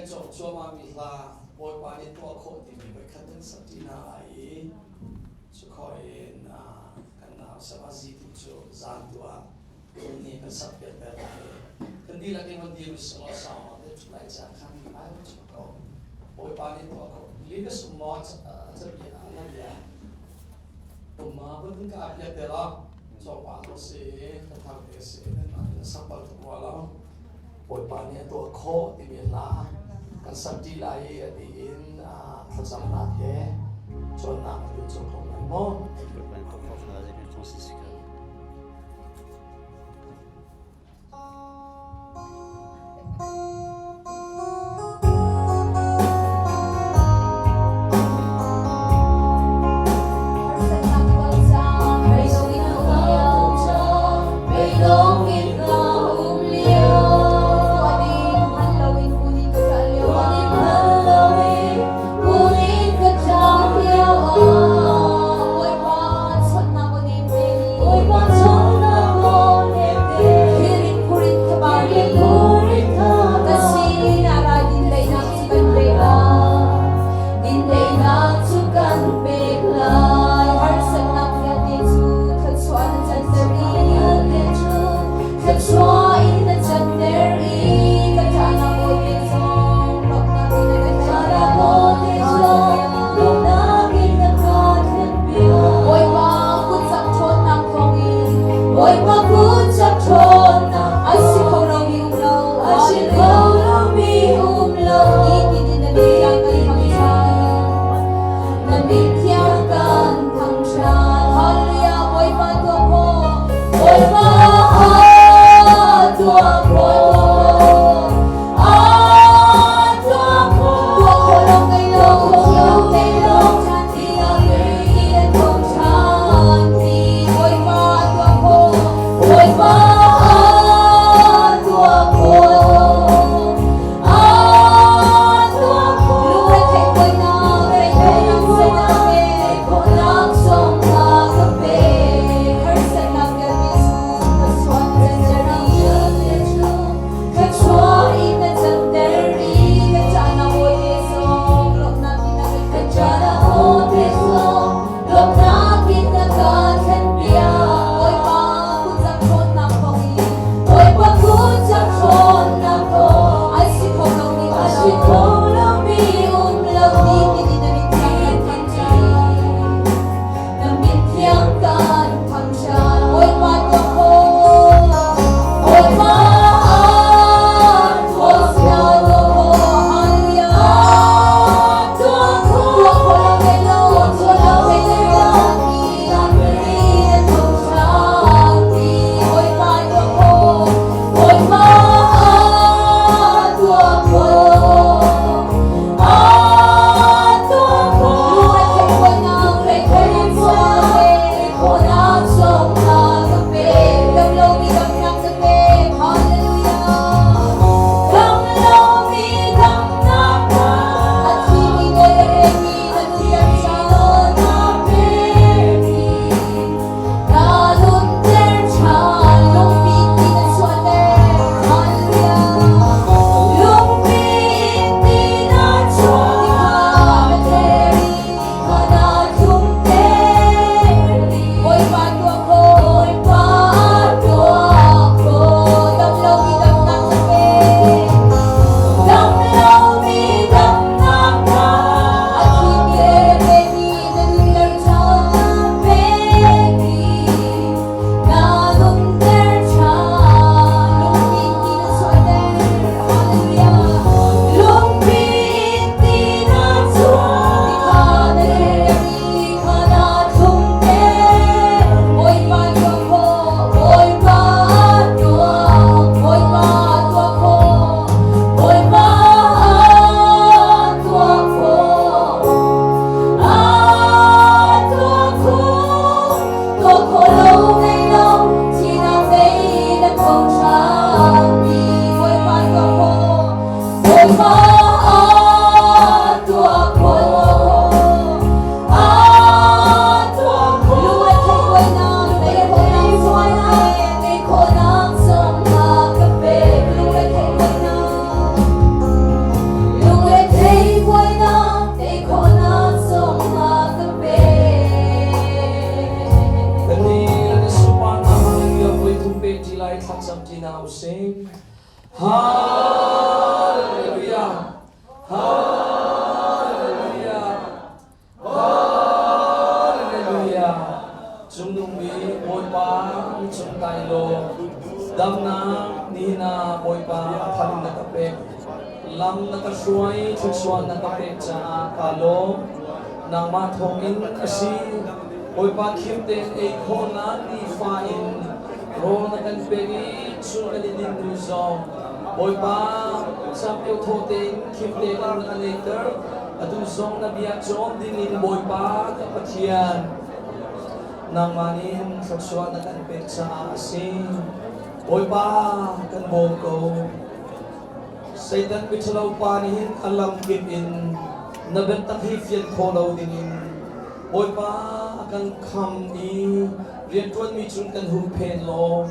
Kan cawk cuahmahmi hla Bawipa nih tuah khawh timi voikhat kan sak ṭi hna lai i cukhawh in kan nau Samazi tu cu zan tu ah ni kan sak piak ter lai. Kan dihlak in van dir usih law sau te ṭhu lai ca khan lai cu ko. Bawipa nih tuah khawh. Ligas um maw cabia na bia um van ka piak te la cawpa lo si ka thar te si nan sak bal tuk rua lo. Bawipa nih a tuah khawh timi hla kan sak ṭi lai i a ti in thlacamnak he cawnnak a tuah cang ko lai maw? Bawipa nih tuah khawh hla zeitin si ko. Bawipa kut cak ṭhawnnak a si kho lomi um lo, a si kho lomi um lo. Nitin in na min thiang kan thangṭhat, na min thiang kan thangṭhat. Hallelujah, Bawipa tuah khawh, Bawipa tuah khawh, tuah khawh, tuah khawh lo ngei lo, ngei lo. Lam na ka hruai, thluachuah na ka pek caah kaa lawm. Nangmah thawngin a si. Bawipa khim tein ei khawhnak nifa in rawl na kan pek i chun kan i dinh hnu zong Bawipa samkeu thaw tein khim tein na kan eiter. Atu zong na bia cawn dingin Bawipa ka Pathian nangmah nih thluachuah na kan pek caah a si. Bawipa kan bawm ko. Satan miṭhalo pa nih hin a lamkip in na biatak hi fian khawh lo dingin Bawipa a kan kham i rianṭuanmi cun kan huhphen law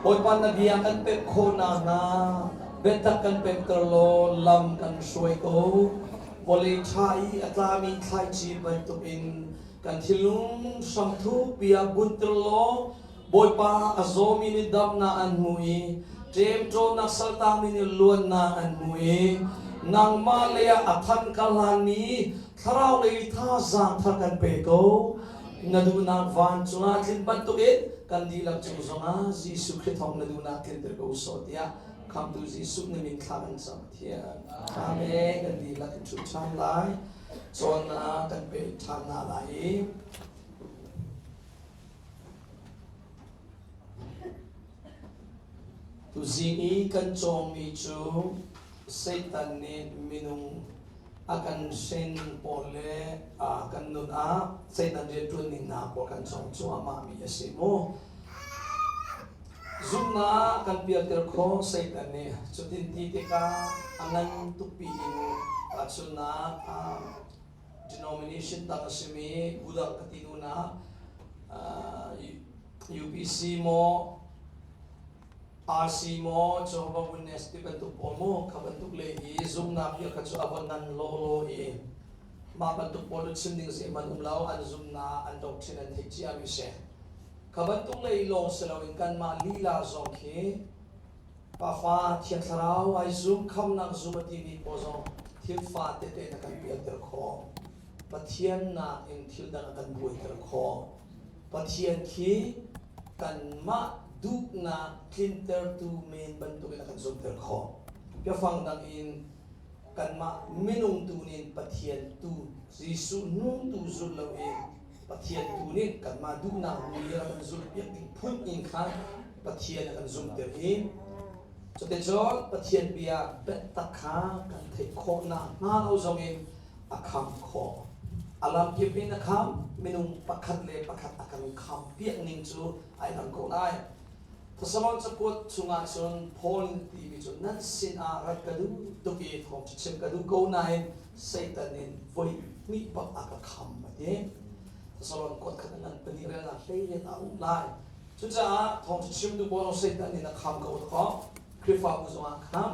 Bawipa na bia kan pek khawh nakhnga biatak kan pekter law lam kan hruai ko. Vawlei ṭha i a tlami thlaici bantukin kan thinlung hramthuk bia bunter law Bawipa a zawmi nih damnak an hmu i ṭemṭawnnak saltangmi nih luannak an hmu i nangmah lei ah a than ka hlanmi thlarau lei thazaang thar kan pe ko. Na duhnak vancung ah tlin bantukin kan dihlak cung zongah Jesuh Khrih thawng na duhnak tlinter ko sawh tiah Khamtu Jesuh na min thla kan cam Pathian. Amen. Kan dihlak in ṭhu ṭhan lai. Cawnnak kan pe ṭhan hna lai i Tuzing i kan cawngmi cu Satan nih minung a kan hren pawl le kan nun ah Satan rianṭuan ning hna pawl kan cawng cuahmahmi a si mu. Zumhnak kan pialter khawh Satan nih cutin ti tikah a ngan tukpi in tahchunhnak denomination dang a simi bu dang ka ti duhnak UPC maw RC maw Jehovah Witness ti bantuk pawl maw kha bantuk le i zumnak hi kha cu a von ngan lawlaw i mah bantuk pawl cu chim ding zeihmanh um lo an zumnak an doctrine an theih cia mi si kha bantuk lei lawng si loin kanmah lila zong khi Pafa Thiang Thlarau ai zum khamnak zum a timi pawl zong thil fa tete na kan pialter khawh. Pathian nakin thil dang a kan buaiter khawh. Pathian khi kanmah duhnak tlintertu men bantukin a kan zumter khawh. Biafang dang in kanmah minung tu nih Pathian tu Jesuh nu tu zulh loin Pathian tu nih kanmah duhnak mi a kan zulhpiak ding phun in khan Pathian a kan zumhter i cuticun Pathian bia biatak kha kan theih khawh nakhnga lo zongin a kham khawh. A lamkip in a kham, minung pakhat le pakhat a kan kham piak ning cu ai dang ko lai. Thessalon cakuat chungah cun Paul timi cu nan sinah rat ka duh tuk i thawngṭha chim ka duh ko nain Satan in voi hnih bak a ka kham a ti. Thessalon kuat khat ngan pahnih relnak hleiriat ah um lai. Cucaah thawngṭha chimtu pawl zong Satan nih na kham ko dakaw Khrihfabu zongah kham.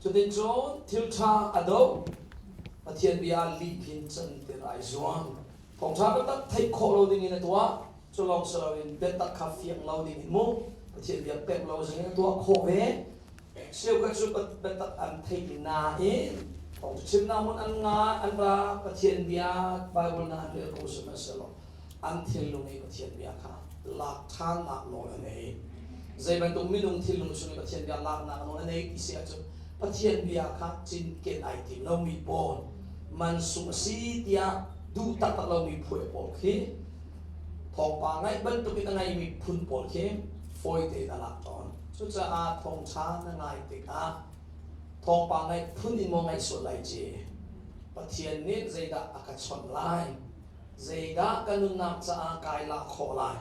Cuticun thil ṭha a doh. Pathian bia lih khin canter ai zuam. Thawngṭha biatak theih khawh lo dingin a tuah. Cu lawng si loin biatak kha fiang lo dingin mu Pathian bia pek lo zongin a tuah khawh ve. Cheukhat cu biatak an theih nain thawngṭha chimnak hmun an nga an ra Pathian bia Bible na an rel ko sihmanhsehlaw an thinlung i Pathian bia kha lak ṭhannak nawl a ngei. Zei bantuk minung thinlung chung i Pathian bia laknak nawl a nei ti si ahcun Pathian bia kha cinken ai tim lomi pawl mansung a si tiah duh taktak lomi phuai pawl khi thawngpang ngaih bantukin a ngeimi phun pawl khi fawi tein a lak tawn. Cucaah thawngṭha na ngai tikah thawngpang ngaih phun in maw ngaih sual lai ci Pathian nih zeidah a ka chawnh lai Zeidah ka nunnak caah kai lak khawh lai?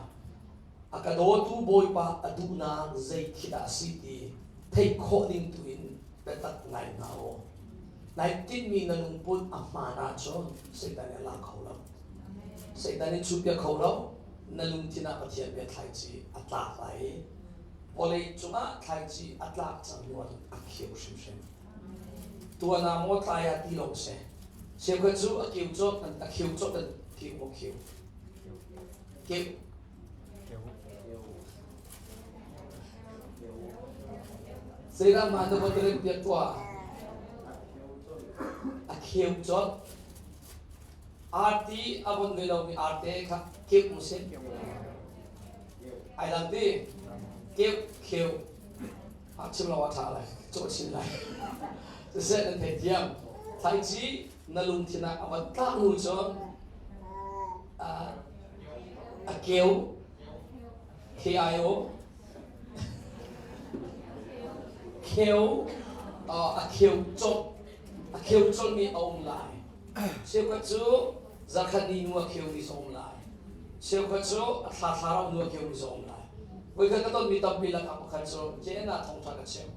A ka dawtu Bawipa a duhnak zei khi dah a si ti theih khawh ding tu in biatak ngai hna u. Nai tinhmi na lungput a hmaan ahcun Satan nih a lak kho lo. Satan nih chuhpiak kho lo. Na lungthin ah Pathian bia thlaici a tlak lai i vawlei cungah thlaici a tlak cang hnu ahcun a kheu hrimhrim. Tuan ah maw tlai ah ti lawng si. Cheukhat cu a keu cawt an a kheu cawt an kheu maw kheu. Keu. Zeidah mah na von rem piak tuah? A kheu cawt. Arti a von ve lomi arte kha keu mu si. Ai dang ti. Keu kheu. A chim lo a ṭha lai. Cawh chin lai. Siseh nan theithiam. Thlaici na lungthin ah a van tlak hnu cun a keu KIO kheu a kheu colh a kheu colhmi a um lai. Cheukhat cu zarkhat ni hnu a kheumi zong um lai. Cheukhat cu a thla thla rau hnu a kheumi zong um lai. Voikhat ka tonmi tampi lakah pakhat cu JN ah thawngṭha ka chim.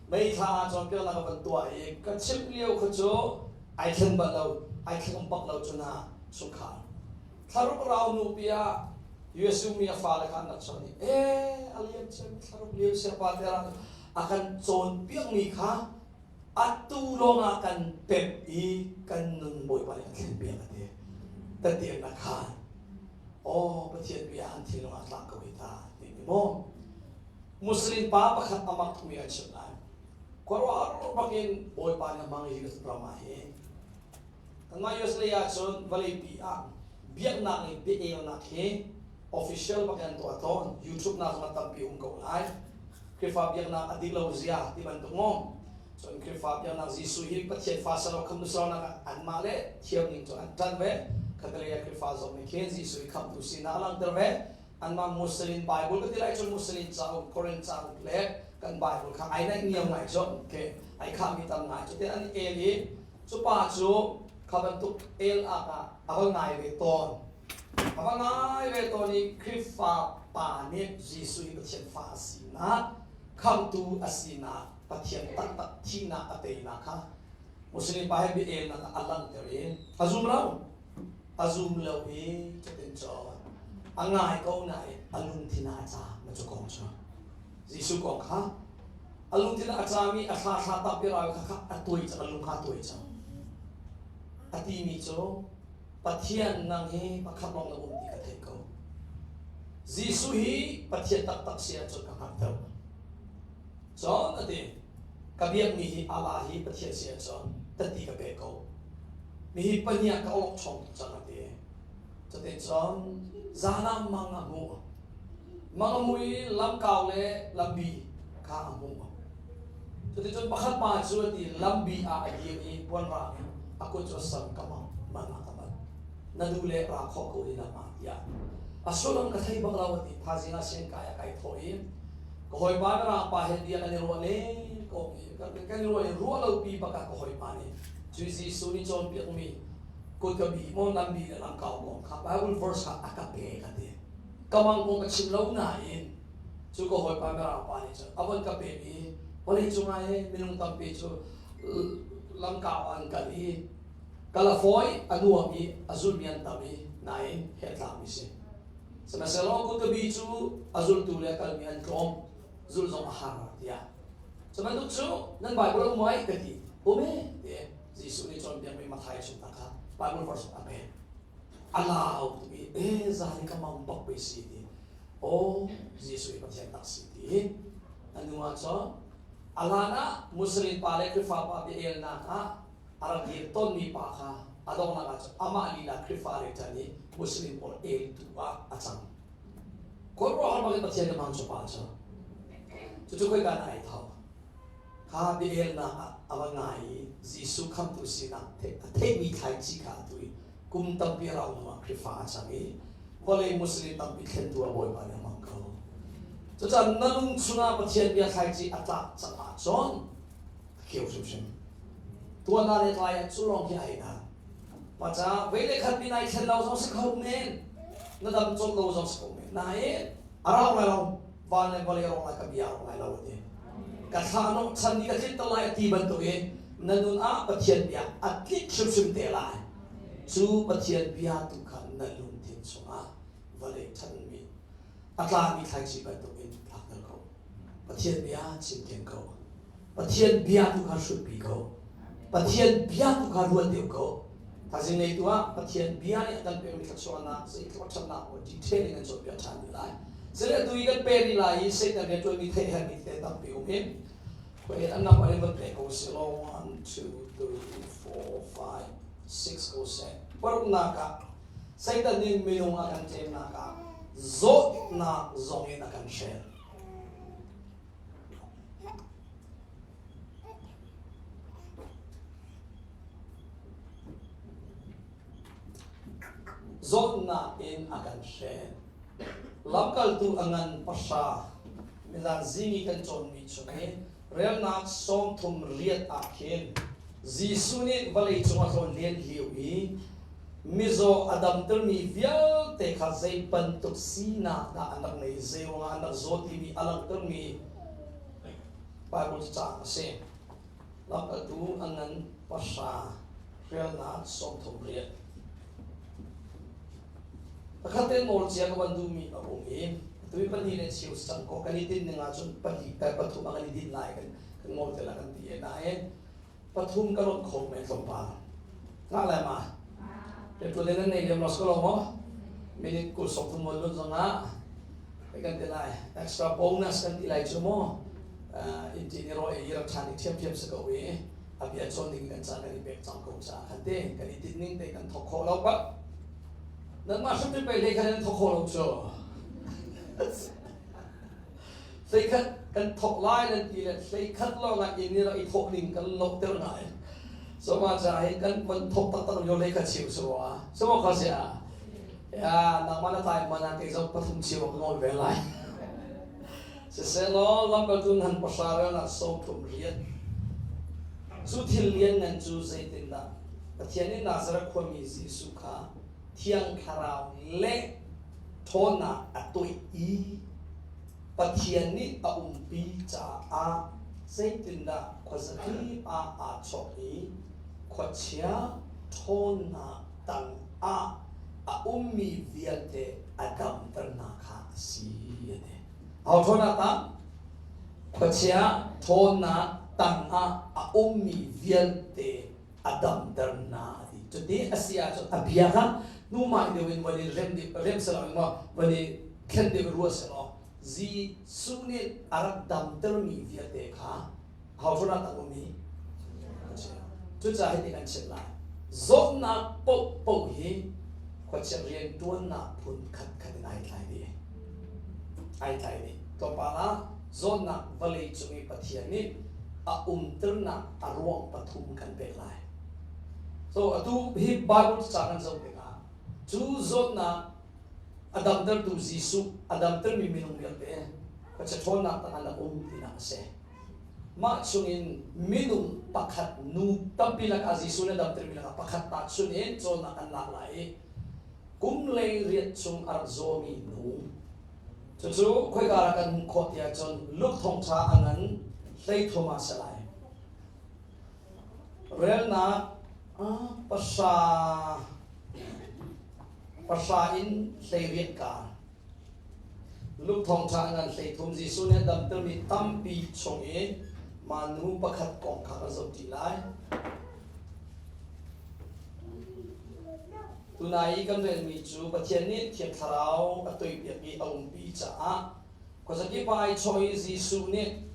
May thla ah cawnpiaknak ka van tuah i ka chimh lio kha cu ai thlen bal lo, ai thleng bak lo cu na chungkhar. Thlaruk rau nu pi ah US mi a fale kha an rak chawnh i ee a liam ciami thlaruk lio siapa te a kan cawnpiakmi kha atu lawngah kan pemh i kan nun Bawipa nih a thlenpiak a ti. Tatian na khan aw Pathian bia an thinlung ah tlak ko hi ta ti mi maw Muslim pa pakhat a mak tukmi an chimh lai. Khuaruahhar bakin Bawipa nih a hmang i ram ah hi kanmah US lei ahcun vawleipi ah biaknak le biaelnak hi official bak in an tuah tawn. YouTube nak zong ah tampi um ko lai. Khrihfa biaknak a dik lo zia ti bantuk maw? Cun Khrihfa biaknak Jesuh hi Pathian fa salo khamtu salonak ah anmah le thiam ning cu an ṭanh ve. Khatalei ah Khrihfa zong nih khin Jesuh hi khamhtu sinak a langhter ve. Anmah Muslim Bible ka ti lai cun Muslim cauk, Koran cauk le kan Bible kha ai naih niam ngai cu okay ai khahmi tam ngai cu tiah an el i cu pa cu kha bantuk el ak ah a va ngai ve tawn. A va ngai ve tawn i Khrihfa pa nih Jesuh hi Pathian fa a sinak, khamhtu a sinak, Pathian taktak thihnak a teinak kha Muslim pa he bia elnak ah a langhter i a zum lo. A zum lo i cutin cun a ngai ko nain a lungthin ah a caam ma cu kong cu. Jesuh kong kha a lungthin ah a caam i a thla thla tampi ral kha kha a tuai cang, a lung kha a tuai cang. A timi cu Pathian nang hi pakhat lawng na um ti ka theih ko. Jesuh hi Pathian taktak si ahcun ka hngalh deuh. Cun a ti, ka biakmi hi Allah hi Pathian si ahcun tati ka pek ko. Mihi pahnih ah ka awk chong tuk cang a ti. Cuticun zan ah mang a hmuh. Mang a hmuh i lamkau le lambi kha a hmuh. Cuticun pakhat pa cu a ti lambi ah a dir i puanrang in a kut cu a sam ka mang mang ah ka bat. Na duh le ra khawh ko i lam ah tiah. A sullam ka thei bak lo a ti. Thaizing ah sian kai ah kai thawh i ka hawipa mirang pa he bia kan i ruah len ko i kan i ruah i ruah lo pi bak ah ka hawipa nih cu Jesuh nih cawnpiakmi kut ka bi maw lam bi le lam kau kong kha Bible verse kha a ka pe ka ti. Ka mang kong ka chim lo nain cu ka hawipa mirang pa nih cun a von ka pek i vawlei cungah hi minung tampi cu lamkau ah an kal i kal a fawi a nuam i a zulmi an tam i nain he a tlakmi si. Sihmanhsehlaw kutkabi cu a zultu le a kalmi an tlawm zulh zong a har tiah cu bantuk cu nan Bible a um ai ka ti um e ti Jesuh nih cawnpiakmi Matthai chung ta kha Bible verse a pek a lau tuk i e zan ka mang bak pe si ti aw Jesuh hi Pathian tak si ti a nu ah cun a hlan ah Muslim pa le Khrihfa pa bia elnak ah a rak dir tonmi pa kha a donghnak ah cun amah lila Khrihfa le ṭan i Muslim pawl eltu ah a cang. Khuaruahhar bak in Pathian na hmang cu pa cu. Cucu khoika na ai thawk. Kha biaelnak ah a va ngai i Jesuh khamtu sinak a theihmi thlaici kha a tu i kum tampi a rauh hnuah Khrihfa a cang i vawlei Muslim tampi thlentu ah Bawipa nih a hmang ko. Cucaah na lung chungah Pathian bia thlaici a tlak cang ahcun a kheu hrimhrim. Tuan ah le tlai ah cu lawng hi ai dan. Mah caah vei le khat mi nai thlen lo zong si kho men. Na dam colh lo zong si kho men. Nain a rau lai lo. Van le vawlei rong lai ka bia rong lai lo a ti. Ka thla nawh chan ni ka tlinh lai a ti bantukin na nun ah Pathian bia a tlinh hrimhrim te lai. Cu Pathian bia tu kha na lungthin chungah vawlei ṭhanmi a tlami thlaici bantukin tlakter ko. Pathian bia chimkeng ko. Pathian bia tu kha hrutpi ko. Pathian bia tu kha ruat deuh ko. Thaizing nei tu ah Pathian bia nih a kan pekmi thluachuahnak, zeitluk ṭhatnak pawl detail in kan cawnpiak ṭhan dih lai. Sile atu i kan pe rih lai i Satan rianṭuanmi theih herhmi tete tampi um in khuai an number in van pe ko sih law 1 2 3 4 5 6 ko seh. Paruknak ah Satan nih minung a kan ṭemnak ah zawtnak zong in a kan hrel. Zawtnak in a kan hren. Lamkaltu a ngan pahra nizan zing i kan cawnmi chung i relnak 38 ah khin Jesuh nih vawlei cung a tlawn len lio i mizaw a damtermi vialte kha zei bantuk sinak dah an rak ngei, zei ruangah an rak zaw timi a langhtermi Bible caang a si. Lamkaltu a ngan pahra relnak 38. Pakhat te nawl cia ka van duhmi a um i atu i pahnih le cheu si cang kaw kan i tinh ning ahcun pahnih eh, pathum ah kan i dinh lai kan kan ngol te la kan ti e nain pathum ka rawt kho men tlawmpal ngah lai ma riantuan le nan nei lem lo lo maw minute 20 sawmthum mon lut zong ah kan ti lai extra bonus kan ti lai cu mu in ti ni ro e i rak ṭhan i ṭhiamṭhiam si ko i a bia cawn ding kan caan kan i pek cang ko caah khan te kan i tinh ning te kan thawk khawh lo pak Nangmah hrimhrim pei hlei khat in thawk khawh lo cu. Hlei khat kan thawk lai nan ti le hlei khat lawng ah inn i rak i thawh ning kan lohter ngai. So mah caah hin kan van thawk taktak lio hlei khat cheu si rua. So maw kha si ah. Ya, nangmah na tlai man ah kei zong pathum cheu ka ngol ve lai. Siselaw lamkaltu nan pahra rel ah 38. Cu thil lianngan cu zeitindah Pathian nih Nazareth khuami Jesuh kha Thiang Thlarau le ṭhawnnak a toih i Pathian nih a umpi caah zeitindah khuazakip ah aa chawk i khuachia ṭhawnnak tangah a ummi vialte a damter hna kha a si a ti. Aho ṭhawnnak tang? Khuachia ṭhawnnak tangah a ummi vialte a damter hna a ti. Cuti a si ahcun a bia kha hnumai deuh in van i rem rem selaw in maw van i thlen deuh rua selaw Jesuh nih a rak damtermi vialte kha ho ṭhawnnak tang ummi Cucaah hiti kan chimh lai. Zawtnak paohpaoh hi khuachia rianṭuannak phun khatkhat in ai tlai dih. Ai tlai dih. Tlawmpal ah zawtnak vawlei cung i Pathian nih a umternak a ruang pathum kan pek lai. So atu hi Bible ca kan zoh tikah cu zawtnak a damtertu Jesuh a damtermi minung vialte khuachia ṭhawnnak tangah an um tinak a si. Mah chungin minung pakhat nu tampi lakah Jesuh nih a damtermi lakah pakhat tahchunh in cawnnak an lak lai i kum 18 chung a rak zawmi nu cucu khoika rak kan hmuh khawh ti ahcun Luke thawngṭha a ngan 13 ah si lai. Relnak pahra pahra in 18 kar Luke thawngṭha ngan 13 Jesuh nih a damtermi tampi chung i mah nu pakhat kong kha kan zohṭi lai. Tunai i kan relmi cu Pathian nih Thiang Thlarau a toipiak i a umpi caah khuazakip ah ai chawh i Jesuh nih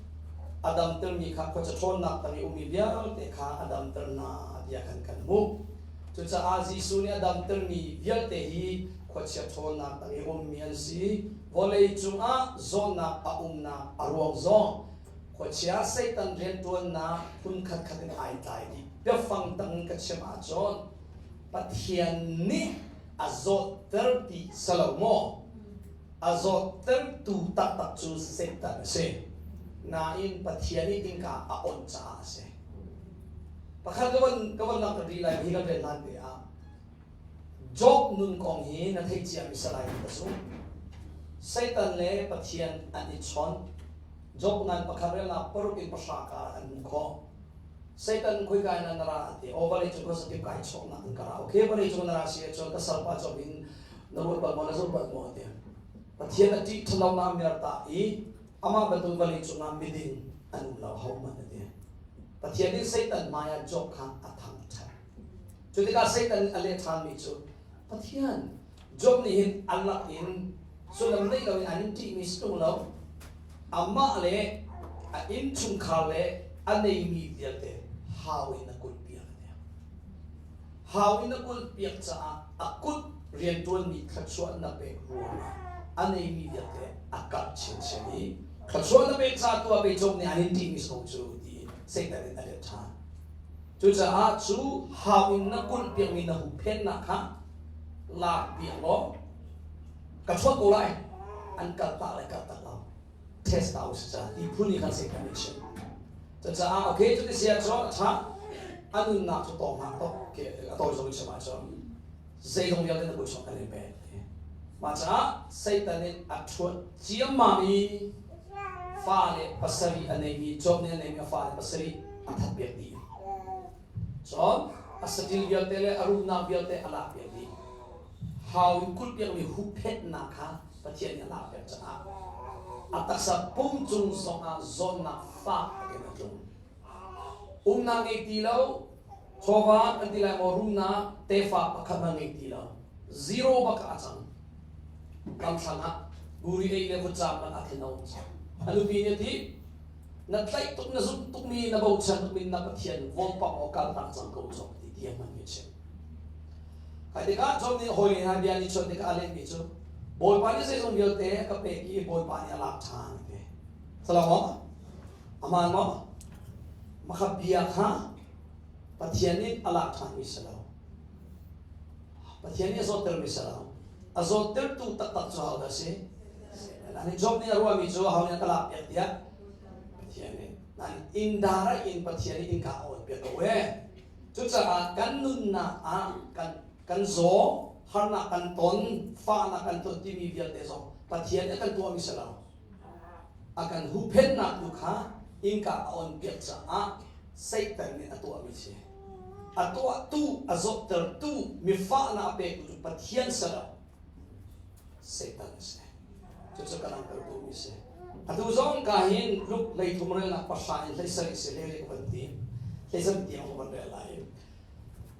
a damtermi kha khuaca ṭhawnnak tang i ummi vialte kha a damter hna tiah khan kan hmuh. Cucaah Jesuh nih a damtermi vialte hi khuachia ṭhawnnak tang i ummi an si. Vawlei cungah zawtnak a umnak a ruang zong khuachia Satan rianṭuannak phun khatkhat in ai tlai dih. Biafang tang ka chim ahcun Pathian nih a zawtter ti salo maw? A zawttertu taktak cu Satan a si. Nain Pathian nih innka a onh caah a si. Pakhat ka van ka van langhter rih lai hi kan rel hlan te ah Job nun kong hi na theih ciami si lai ka zumh. Satan le Pathian an i chawnh. Job ngan pakhat relnak paruk in pahra kar an hmuh khawh. Satan khoika in na ra ti o vawlei cung khuasakip kai chawknak in ka ra. Okay vawlei cung na ra si ahcun ka salpa Job in na ruat bal maw na zumh bal maw ti. Pathian a ṭih ṭhalo na mer ta i amah bantuk vawlei cungah miding an um lo hohmanh a ti. Pathian nih Satan hmaiah Job kha a thangṭhat. Cu tikah Satan a leh ṭhanmi cu Pathian Job nih hin a lak in sullam neih loin an in ṭihmi si ṭung lo. Amah le a innchungkhar le a neimi vialte hau in a kulhpiak a ti. Hau in a kulhpiak caah a kut rianṭuanmi thluachuah na pek ruangah a neimi vialte a karh chinchin i thluachuah na pek caah tu ah pei Job nih an in ṭihmi si ko cu ti Satan in a let ṭhan. Cucaah cu hau in na kulhpiakmi na huhphennak kha Lak piak law ka chuak ko lai. An kal tak le kal tak lo. Test ta usih ca ti phun i khan Satan nih chim. Cucaah okay cuti si ahcun a ṭha. A nunnak cu tawng hlah tok ke a tawi zong in chim ahcun zeizong vialte na kut chung kan in pek. Mah caah Satan nih a ṭhuat ciammam i fale pasarih a neimi Job nih a neimi a fale pasarih a that piak dih. Cun a saṭil vialte le a rumnak vialte a lak piak dih. Hau in kulh piakmi hupphenhnak kha Pathian nih a lak piak caah a taksa pum cung zongah zawnnak fak in a tlung. Umnak ngei ti lo, chawva kan ti lai maw rumnak tefa pakhat hmanh ngei ti lo. Zero bak ah a cang. Ramthlang ah buri ei le vutcaam bak ah khin a um cang. A nupi nih a ti, na tlaih tuk na zumh tukmi na bochan tukmi na Pathian vawlpang aw kaltak cang ko cawk ti tiang hmanh nih a chim. Kai tikah Job nih hawi hna bia nih chawnh tikah a lehmi cu Bawipa nih zeizong vialte a ka pek i Bawipa nih a lak ṭhan a ti. Salam maw? Aman maw? Makha bia kha Pathian nih a lak ṭhanmi si lo. Pathian nih a zawttermi si lo. A zawttertu taktak cu hodah a si? Nain Job nih a ruahmi cu aho nih a ka lak piak tiah Pathian nih. Nain indirect in Pathian nih innka a on piak ko ee. Cucaah kan nunnak ah kan kan zaw, harnak kan ton, fahnak kan ton timi vialte zong Pathian nih a kan tuahmi si lo. A kan huhphenhnak tu kha innka a on piak caah Satan nih a tuahmi si. A tuahtu, a zawttertu, mi fahnak a petu cu Pathian si lo. Satan a si. Cucu ka langhter duhmi si. Atu zong ka hin Luke 13 relnak pahra in 17 si le ka van ti. 13 tiang ka van rel lai.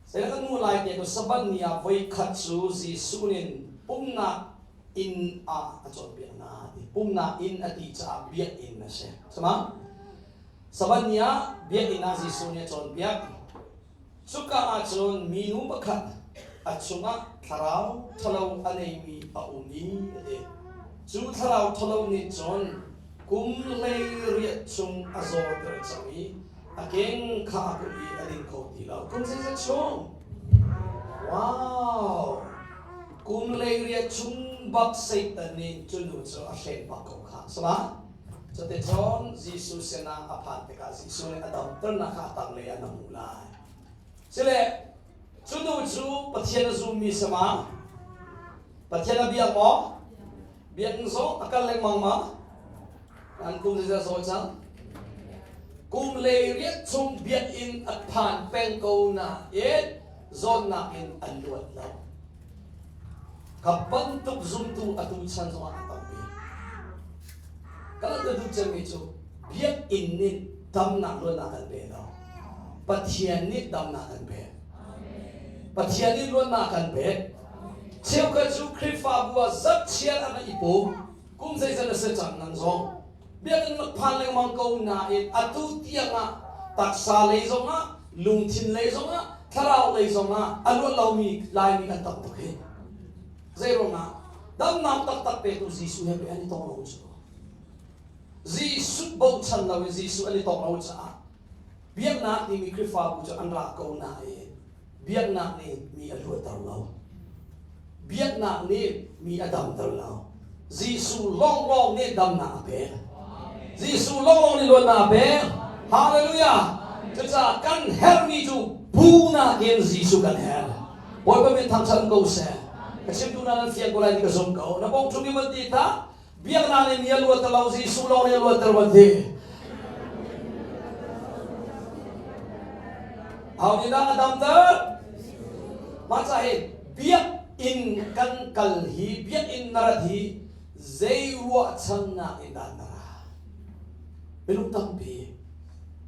Zei kan hmuh lai ti cu Sabbath ni ah voi khat cu Jesuh nih pumnak inn ah a cawnpiak hna ti. Pumnak inn a ti caah biakinn a si. Sama? Sabbath ni ah biakinn ah Jesuh nih a cawnpiak. Cuka ah cun minu pakhat a chungah thlarau ṭhalo a neimi a um i a ti. Cu thlarau ṭhalo nih cun kum 18 chung a zawter cang i a keng kha a kulh i a ding kho ti lo. Kum zeizat chung? Wow! Kum 18 chung bak Satan nih cu nu cu a hren bak ko kha. Sama? Cuticun Jesuh sinah a phan tikah Jesuh nih a damternak kha a tanglei ah na hmuh lai. Sile cu nu cu Pathian a zummi si ma? Pathian a biak maw? Biakinn zong a kal lengmang ma? An kum zeizat zawi cang? Kum 18 chung biakinn a phan peng ko nain zawnnak in an luat lo. Ka bantuk zumtu atu chan zongah a tampi. Ka ka duh cemmi cu biakinn nih damnak luatnak kan pe lo. Pathian nih damnak kan pek. Pathian nih luatnak kan pek. Cheukhat cu Khrihfabu ah zatchiat an i pum. Kum zeizat na si cang nang zong. Biakinn rak phan lengmang ko nain atu tiangah taksa lei zongah lungthin lei zongah thlarau lei zongah a luat lomi Laimi kan tam tuk hi. Zei ruangah damnak taktak petu Jesuh he pei an i tong lo cu. Jesuh bochan lo in Jesuh an i tong lo caah biaknak timi Khrihfabu cu an ra ko nain biaknak nih mi a luatter lo. Biaknak nih mi a damter lo. Jesuh lawnglawng nih damnak a pek. Jesuh lawnglawng nih luatnak a pek. Hallelujah. Cucaah kan herhmi cu bu nakin Jesuh kan herh. Bawipa min thangṭhat ko seh. Ka chimtu na nan fiang ko lai ti ka zum ko. Na bong ṭhumi van ti ta. Biaknak nih mi a luatter lo, Jesuh lawng nih a luatter van ti. Aho nih dah a damter? Mah ca hi biakinn kan kal hi biakinn na rat hi zei ruahchannak in dah na ra? Minung tampi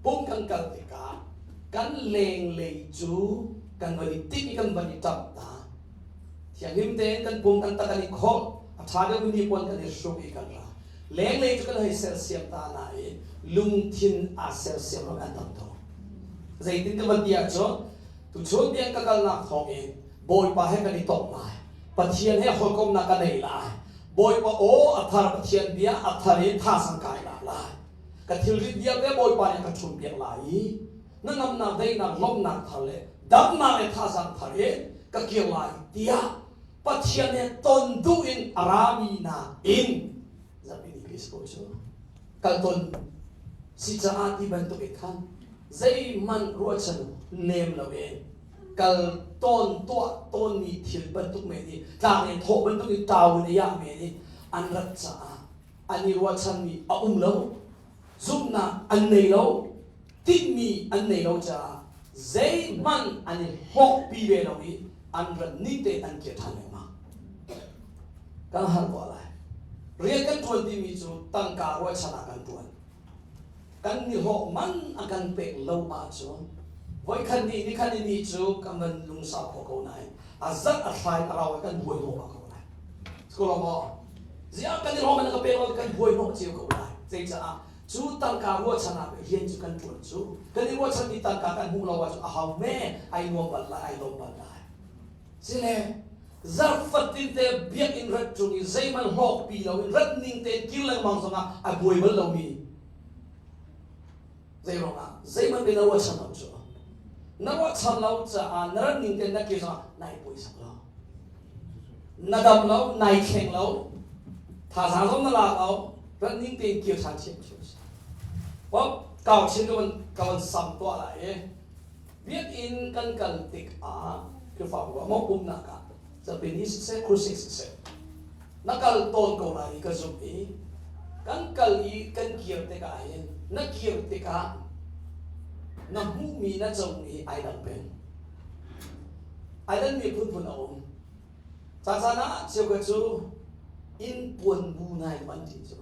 pum kan kal tikah kan lenglei cu kan van i timh i kan van i ṭamh ta. Thianghlim tein kan pum kan tak kan i khawmh a ṭha deuhmi hnipuan kan i hruk i kan ra. Lenglei cu kan hei sersiam ta nain lungthin aa sersiam lo an tam tuk. Zeitin ka van ti ahcun tuchun tiang ka kalnak thawngin Bawipa he kan i tong lai. Pathian he hawikomhnak ka nei lai. Bawipa aw a thar Pathian bia a thar in thazang kai lak lai. Ka thilrit vialte Bawipa nih a ka ṭhumpiak lai i na ngamnak daihnak lawmhnak thar le damnak le thazang thar in ka kir lai tiah. Pathian he ton duh in a rami nakin zarhpi ni pe ko cu kal ton si caah ti bantuk in khan zeihmanh ruahchan nem loin kal tawn tuah tawnmi thil bantuk men i tlang in thawh bantuk in tau in a iah men i an rat caah an i ruahchanmi a um lo zumhnak an nei lo tinhmi an nei lo caah zeihmanh an i hlawkpi ve lo i an rat ning tein an kir ṭhan lengmang. Kan har tuah lai. Rian kan ṭuan timi cu tangka ruahchan ah kan ṭuan. Kan nihlawh man a kan pek lo ahcun voikhat ni nikhat ni ni cu kan van lungsau kho ko nain a zat a thlai a rau kan buai hnawh bak ko lai. Ko maw? Ziah kan nihlawh man a ka pek lo kan buai hnawh cio ko lai. Zeicaah cu tangka ruahchan ah rian cu kan ṭuan cu kan i ruahchanmi tangka kan hmuh lo ahcun a hau me ai nuam bal lai ai lawm bal lai sile zarh fatin te biakinn rat ṭung i zeihmanh hlawkpi lo in rat ning tein kir lengmang zongah a buai bal lomi zei ruangah zeihmanh pe na ruahchan lo cu na ruahchan lo caah na rat ning tein na kir zongah nai puaisak lo na dam lo nai thleng lo thazaang zong na lak lo rat ning tein kir ṭhan thiam thiam si Pop kau chin ka van ka van sam tuah lai i biakinn kan kal tik ah Khrihfabu ah maw pumnak ah zarhpi ni siseh crusade siseh na kal tawn ko lai i ka zumh i kan kal i kan kir tikah hin na kir tikah na hmuhmi na comi ai dang peng ai danmi phunphun a um caan ah cheukhat cu inn puan bu nai an ti cu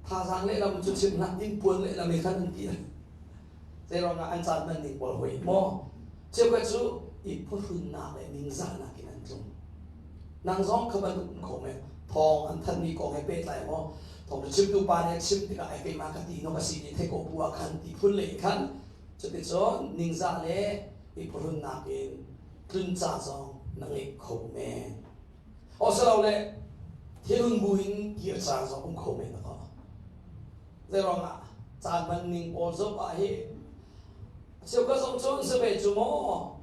thazaang lehlam cu chim hlah inn puan lehlam i khan an ti zeiruangah an caan hman ning pawl hoi maw cheukhat cu i phuhrunnak le ningzahnak in an tlung nang zong kha bantuk um kho men thawng an thanmi kong he pehtlai maw thawng chimtu pa nih a chim tikah ai keimah ka ti no ka si ni thei ko bu ah khan ti phun lei khan cuticun ningzah le i phuhrunnak in tlun ca zong na ngeih kho men Asilole thinhun bu in kir caan zong um kho men ko. Zeiruangah caan hman ning pawl zoh ah hi cheukhat zong cun si ve cu maw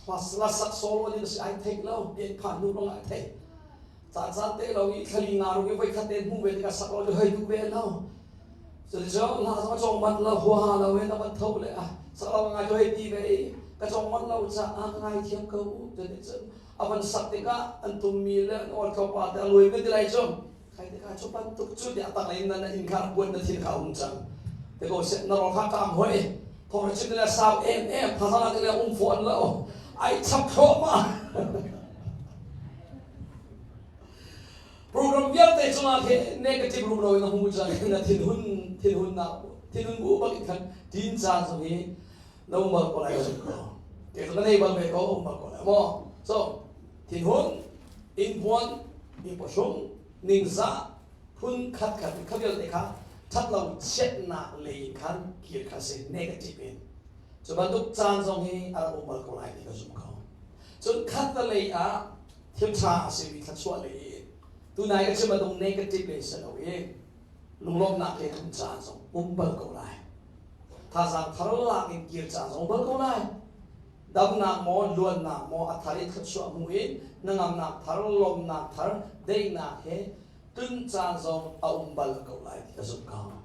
hlasak solo ding si ai theih lo pian phan hnu lawng ai theih caan caan te lo i thlali nga ruk i voikhat te hmu ve tikah sak lo cu hei duh ve lo cuticun hla zong a cawng manh lo huaha lo in a van tho le a sak lo ngai cu hei ti ve i ka cawng manh lo caah ka ngaithiam ko cuticun a van sak tikah an tummi le an awl tlawmpal te a luai ve ti lai cu khai tikah cu bantuk cu tiah tak in nan inn kha buan na thil kha um cang te ko seh na ro kha kam hoi thong chim le sau em em thazang te le um fawn lo ai chap thluahmah program vialte cungah khi negative rum lo in na hmu cang na thinhun thinhun na thinhun bu bak in khan tin caan zong hi na um bal ko lai ka zumh ko kei cu ka nei bal ve ko um bal ko lai maw so thinhun inpuan inpawhrung ningzah phun khat khat kha vialte kha that lo chiatnak lei in khan kir kha si negative in cu bantuk caan zong hi a rak um bal ko lai ti ka zumh ko cun khat lei ah thil tha a simi thluachuah lei in tunai ka chim bantuk negative lei si lo i lunglawmhnak he um caan zong um bal ko lai Thazaang thar lak in kir caan zong bal ko lai. Damnak maw, luannak maw a thar i thluachuah hmu in hnangamnak thar, lawmnak thar, daihnak he tlun caan zong a um bal ko lai ti ka zumh ko.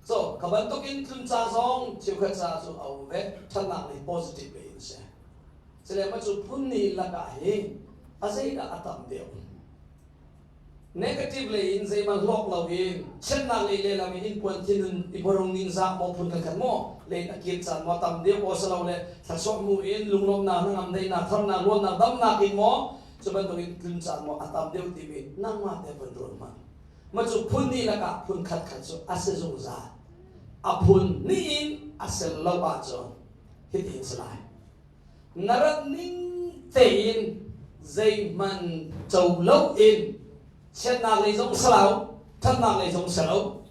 So, kha bantuk in tlun caan zong cheukhat caah cu a um ve, ṭhatnak lei positive lei in si. Sile cu phun nih lakah hi a zeidah a tam deuh? Negative lei in zeihmanh hlawk lo in chiatnak lei lehlam in innpuan thinun i borung ningzah maw phun khat maw len a kir caan maw tam deuh maw silo le thlasawh mu in lunglawmhnak hnangam daihnak tharnak luannak damnak in maw cu bantuk in tlun caan maw a tam deuh timi nangmah te van ruat hmanh ma cu phun nih lakah phun khat khat cu a si zungzal a phun nih in a sel lo ahcun hitin si lai Na rat ning tein zeihmanh co loin chiatnak lei zong si lo, ṭhatnak lei zong si lo,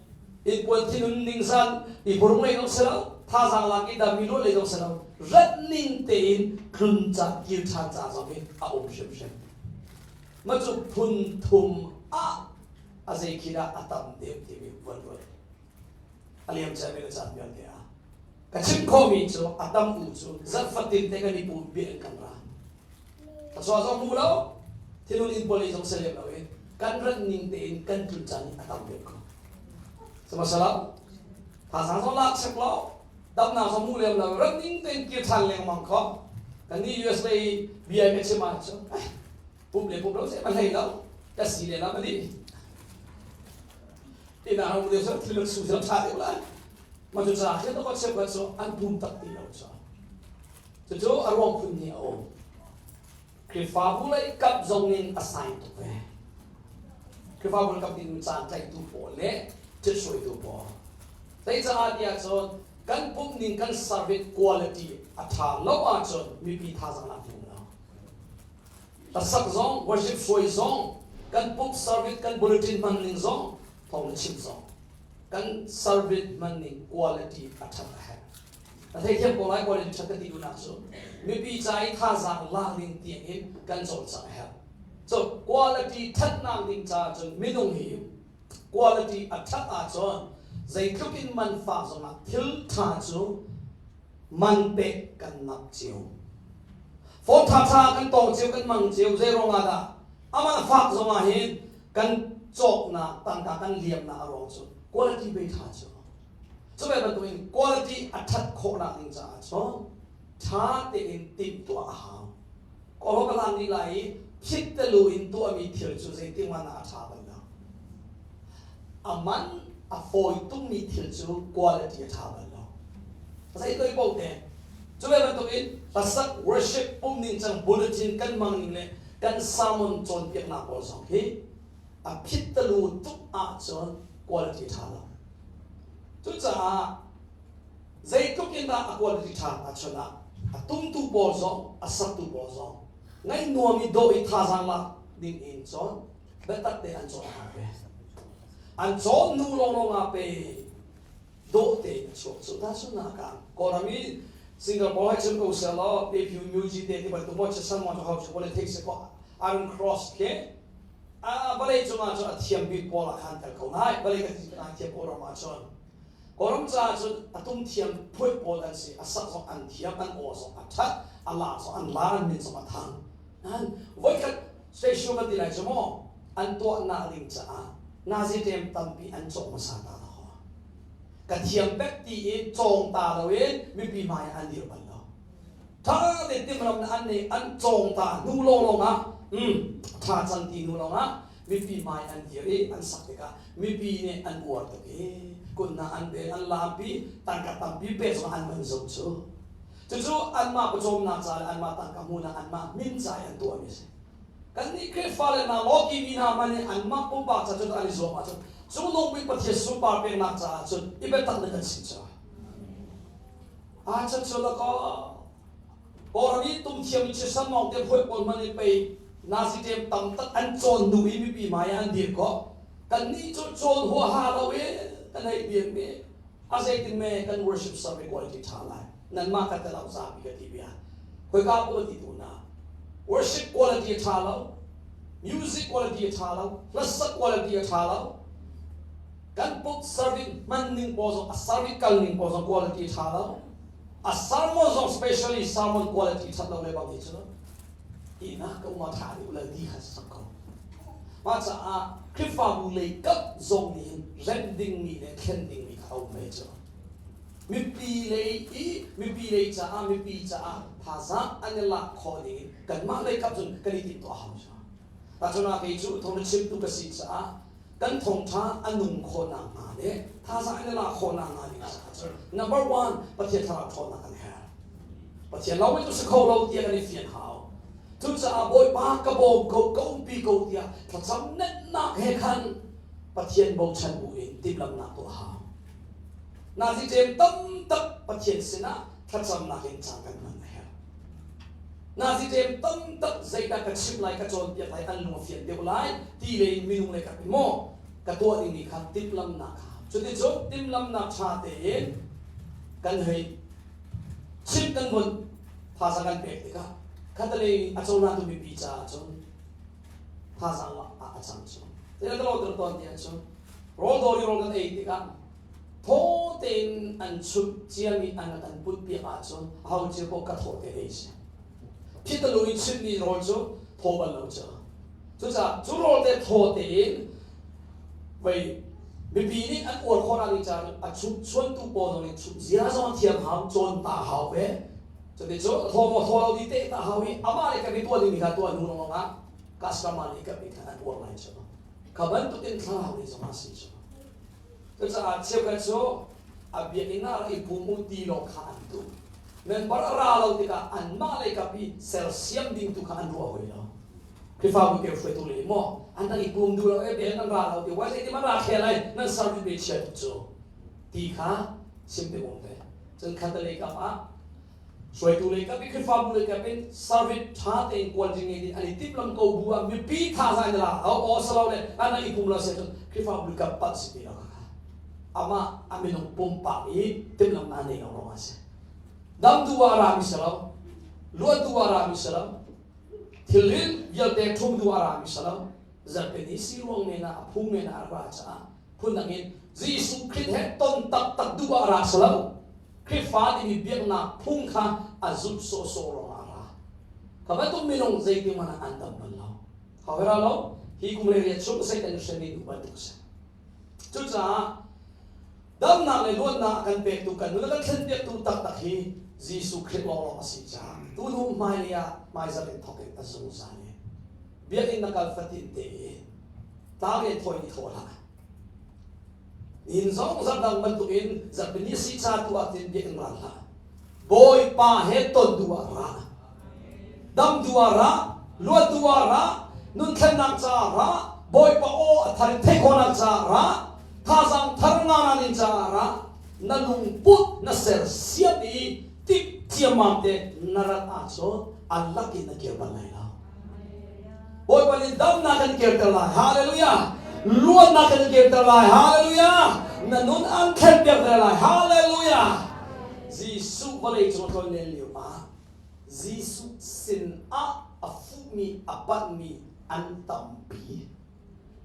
inn thinun ningzan i burung lei zong si lo, thazaang lak i dami luat lei zong si lo, rat ning tein tlun ca kir ṭhan ca zong hi a um hrimhrim. Ma cu phun thum ah a zei khi dah a tam deuh timi van ruat. A liam ciami le caan vialte ah. Ka chim khawhmi cu a tam u cu zarh fatin te kan i pum bia in kan ra. Thluachuah zong hmu lo. Thinlung in pawl zong si lem lo i kan rat ning tein kan tlun caan hi a tam deuh ko. Sihmanhsehlaw thazaang zong lak sek law damnak zong hmu lem lo rat ning tein kir ṭhan lengmang kho. Kan nih US lei bia ka chim ahcun pum le pum lo se ma hlei lo ka si le lam a dih. Tina ram deu sa thil su sa ṭha deuh lai. Ma cu ca khi to ka cheu cu an pum tak ti lo cu. Cucu a ruang phun nih a um. Khrihfabu lei kap zong in a sign tuk ve. Khrihfabu kap in caan tlaihtu pawl le thithruaitu pawl. Zeicaah tiah cun kan pumh ning kan service quality a ṭha lo ahcun mipi thazaang an hmu lo. Hlasak zong, worship hruai zong, kan pumh service, kan bulletin hman ning zong, thawng na chim zong, kan service hman ning quality a ṭhat a herh. A theithiam ko lai quality ṭhat ka ti duhnak cu mipi ca i thazaang lak ding tiang in kan cawlcangh a herh. So quality ṭhatnak ding caah cun minung hi quality a ṭhat ahcun zeitluk in man fak zongah thil ṭha cu man pek kan nap cio. Phone ṭhaṭha kan tawng cio kan mang cio zei ruangah dah aman fak zongah hin kan cawknak tangka kan liamnak a ruang cu quality bei ṭha cu. Cu ve bantukin quality a ṭhat khawhnak ding caah cun ṭha tein timhtuah a hau. Kawlhaw ka hlan rih lai i phit telu in tuahmi thil cu zeitik hmanh ah a ṭha bal lo. A man a fawi tukmi thil cu quality a ṭha bal lo. Zei toi paoh te. Cu ve bantukin hlasak worship pum ningcang bulletin kan hmang ning le kan sermon cawnpiaknak pawl zong hi a phit telu tuk ahcun quality ṭha lo. Cucaah zeitluk in dah a quality ṭha ahcun ah a tumtu pawl zong a saktu pawl zong ngaih nuam i dawh i thazaang lak ding in cun biatak te an cawn a hau ve. An cawn hnu lawnglawng ah pe dawh tein a chuak cu. Tahchunhnak ah Kawlram i Singapore hai chim ko seh law Pepyu Myuji te ti bantuk maw Chisan maw cu ho thei se ko Iron Cross khi a vawlei cungah cun a thiam bik pawl ah khan tel ko lai vawlei ka ti ka thiam Kawlram ah cun Kawlram caah cun a tum thiam phuai pawl an si a sak zong an thiam an aw zong a that a la zong an la an min zong a thang nan voikhat special kan ti lai cu maw an tuahnak ding caah nazi tem tampi an cawk hmasa ta lo ka thiam pek ti in cawng ta lo in mipi hmai an dir bal lo Tha te timhlamhnak an nei an cawng ta hnu lawnglawng ah tha cang ti hnu lawng ah mipi hmai an dir i an sak tikah mipi nih an uar tuk i kunnak an pe an lampi tangka tampi pe zong an man zo cu cucu anmah pawcawmnak ca le anmah tangka hmuhnak anmah min ca i an tuahmi a si kannih Khrihfa le hna lawki mi hna hmanh nih anmah pumpak ca cun an i zuam ahcun cungnung bik Pathian sunpar peknak caah cun i biatak na kan si caah Aa cu lakaw Kawlram i tumthiam i chisan mawng te phuai pawl hmanh i pei Nazi ṭem tam tak an cawn hnu i mipi hmai ah an dir khawh. Kannih cu cawn huaha lo i kan hei dirmi a zeitin me kan worship service quality ṭha lai. Nanmah ka tel zapi ka ti bia. Khoika paoh ti tu na. Worship quality a ṭha lo. Music quality a ṭha lo. Hlasak quality a ṭha lo. Kan put serving hman ning pawl zong a serving kal ning pawl zong quality ṭha lo. A sermon zong specially sermon quality ṭhat lo le bang hi cu ihnak ka um ah ṭha deuh le di kha sak ko. Mah caah Khrihfabu lei kap zong nih hin remh dingmi le thlen dingmi kha a um ve cu. Mipi lei i mipi lei caah mipi caah thazaang an i lak khawh ding in kanmah lei kap cun kan i timhtuah a hau cu. Tahchunhnak kei cu thawng chimtu ka si caah kan thawngṭha a nung khawh nakhnga le thazaang in a lak khawh nakhnga ding caah cun number one Pathian thlarau ṭhawnnak kan herh. Pathian lo in cu si kho lo tiah kan i fian hau. Cucaah Bawipa ka bawm ko, ka umpi ko tiah thlacam netnak he khan Pathian bochan bu in timhlamhnak tuah hau. Nazi ṭem tamtak Pathian sinah thlacamnak in caan kan hman a herh. Nazi ṭem tamtak zeidah ka chim lai, ka cawnpiak lai, an lung a fian deuh lai ti lei in minung le ka maw ka tuah dingmi kha timhlamhnak kha. Cuticun timhlamhnak ṭha tein kan hei chimh kan vun thazaang kan pek tikah khatalei a cohlangtu mipi caah cun thazaang ah a cang cu. Zeidah ka lawter tawn ti ahcun rawl dawr i rawl kan ei tikah thaw tein an chumh ciami an kan put piak ahcun aho cio paoh ka thaw te ei si. Phitalu in chimmi rawl cu thaw bal lo cu. Cucaah cu rawl te thaw tein vei mipi nih an uar khawh nak ding caah a chumh chuantu pawl zong nih chumh zia zong a thiam hau, cawn ta hau ve. Cuti cu thaw maw thaw lo ti te ta hau i amah le kan i tuah dingmi kha tuah hnu lawng ah customer nih kan kha an uar lai cu. Kha bantuk in thlarau lei zong ah si cu. Cucaah cheukhat cu a biakinn ah rak i pum u ti lawng kha an duh. Member a ra lo tikah anmah lei kap i sersiam ding tu kha an ruah hoi lo. Khrihfabu te hruaitu le maw an rak i pum duh lo e biakinn an ra lo ti wai zei ti man ra khel ai nan service be chia tuk cu ti kha sim te um te. Cun khat lei kap ah hruaitu lei kap i Khrihfabu lei kap in service ṭha tein quality ngei ding an i timhlam ko bu ah mipi thazaang in la au aw salo le an rak i pum lo si ahcun Khrihfabu lei kap palh si ti lo kha amah a minung pumpak i timhlamnak nei lo ruangah a si. Dam duh ah a rami si lo, luat duh ah a rami si lo, thilri vialte ṭhum duh ah a rami si lo, zarhpini si ruang men ah a phu men ah a rak ra caah phundang in Jesuh Khrih he ton taktak duh ah a ra si lo. Khrihfa timi biaknak phung kha a zulh sawhsawh ruangah a ra. Kha bantuk minung zeiti hmanh ah an dam bal lo. Hau ra lo, hi kum le riat chung Satan hremi duh bantuk a si. Cucaah damnak le luatnak a kan pektu kan nun a kan thlenpiaktu taktak hi Jesuh Khrih lawnglawng a si caah tuhnu hmailei ah hmaizarh in thawk in a zungzal i biakinn na kal fatin te i tlang in thawi ni thaw hlah. Nihin zong zarh dang bantukin zarhpini si ca tu ah tin biakinn ra hlah. Bawipa he ton duh ah ra. Dam duh ah ra, luat duh ah ra, nun thlennak caah ra, Bawipa aw a thar in theih khawhnak caah ra, thazaang thar nga na ning caah ra, na lungput na sersiam i tik ciammam te na rat ahcun a lakin na kir bal lai lo. Bawipa nih damnak kan kirter lai. Hallelujah. Luatnak kan kirter lai. Hallelujah. Na nun an thlenpiak ter lai. Hallelujah. Jesuh vawlei cung a tlonlen lio ah Jesuh sin ah a fuhmi a panhmi an tampi.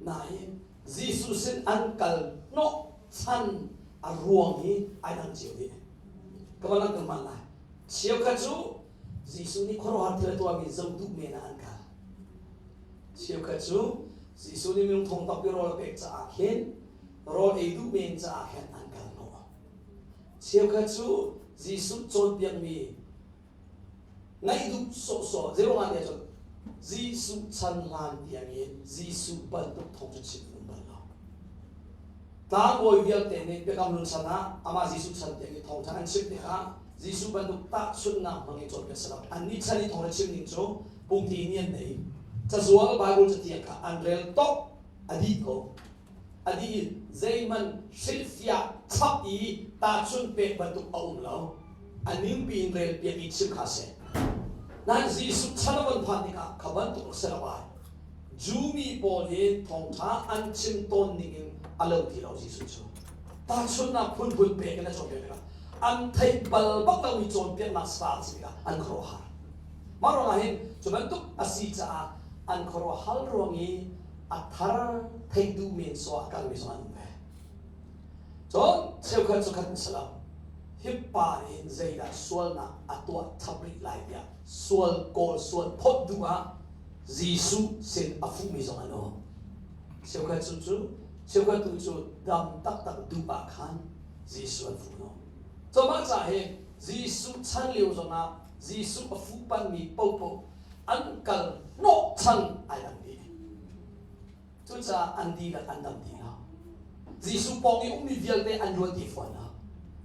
Nain Jesuh sin an kal hnawh chan a ruang hi ai dang cio dih. Ka van langhter hmanh lai. Cheukhat cu Jesuh nih khuaruahhar thil a tuahmi zoh duh men ah an kal. Cheukhat cu Jesuh nih minung thong tampi rawl a pek caah khin rawl ei duh men caah khin an kal hnawh. Cheukhat cu Jesuh cawnpiakmi ngaih duh sawhsawh zeiruangah tiah cun Jesuh chan hlan tiangin Jesuh bantuk thawng cu chim an um bal lo. Tlangbawi vialte nih Biakam Hlun chan ah amah Jesuh chan tiang i thawngṭha an chim tikah Jesuh bantuk tahchunhnak hmang in cawnpiak si lo. Annih chan i thawngṭha chim ning cu pungti ni an nei. Cazual Bible cathiang kha an rel tok a dih ko. A dih i zeihmanh hrilhfiah chap i tahchunh pek bantuk a um lo. A ningpi in relpiak i chim kha a si. Nain Jesuh chan a von phan tikah kha bantuk a si lo ai. Jew mi pawl hi thawngṭha an chim tawn ning in a lo ti lo Jesuh cu. Tahchunhnak phunphun pek in a cawnpiak tikah an theih bal bak lomi cawnpiaknak style a si tikah an khuaruahhar. Mah ruangah hin cu bantuk a si caah an khuaruahhal ruang i a thar theih duh men sawh a kalmi zong an um ve. Cun cheukhat cu khat an si lo. Hi pa nih hin zeidah sualnak a tuah chap rih lai tiah sual kawl sual phawt duh ah Jesuh sin a fuhmi zong an um. Cheukhat cu cu cheukhat tu cu dam taktak duh ah khan Jesuh an fuh no. Cumah ca hi Jesuh chan lio zongah Jesuh a fuh panmi paohpaoh an kal hnawhchan ai dang dih. Cucaah an dihlak an dam dih lo. Jesuh pawng i ummi vialte an luat dih fawn lo.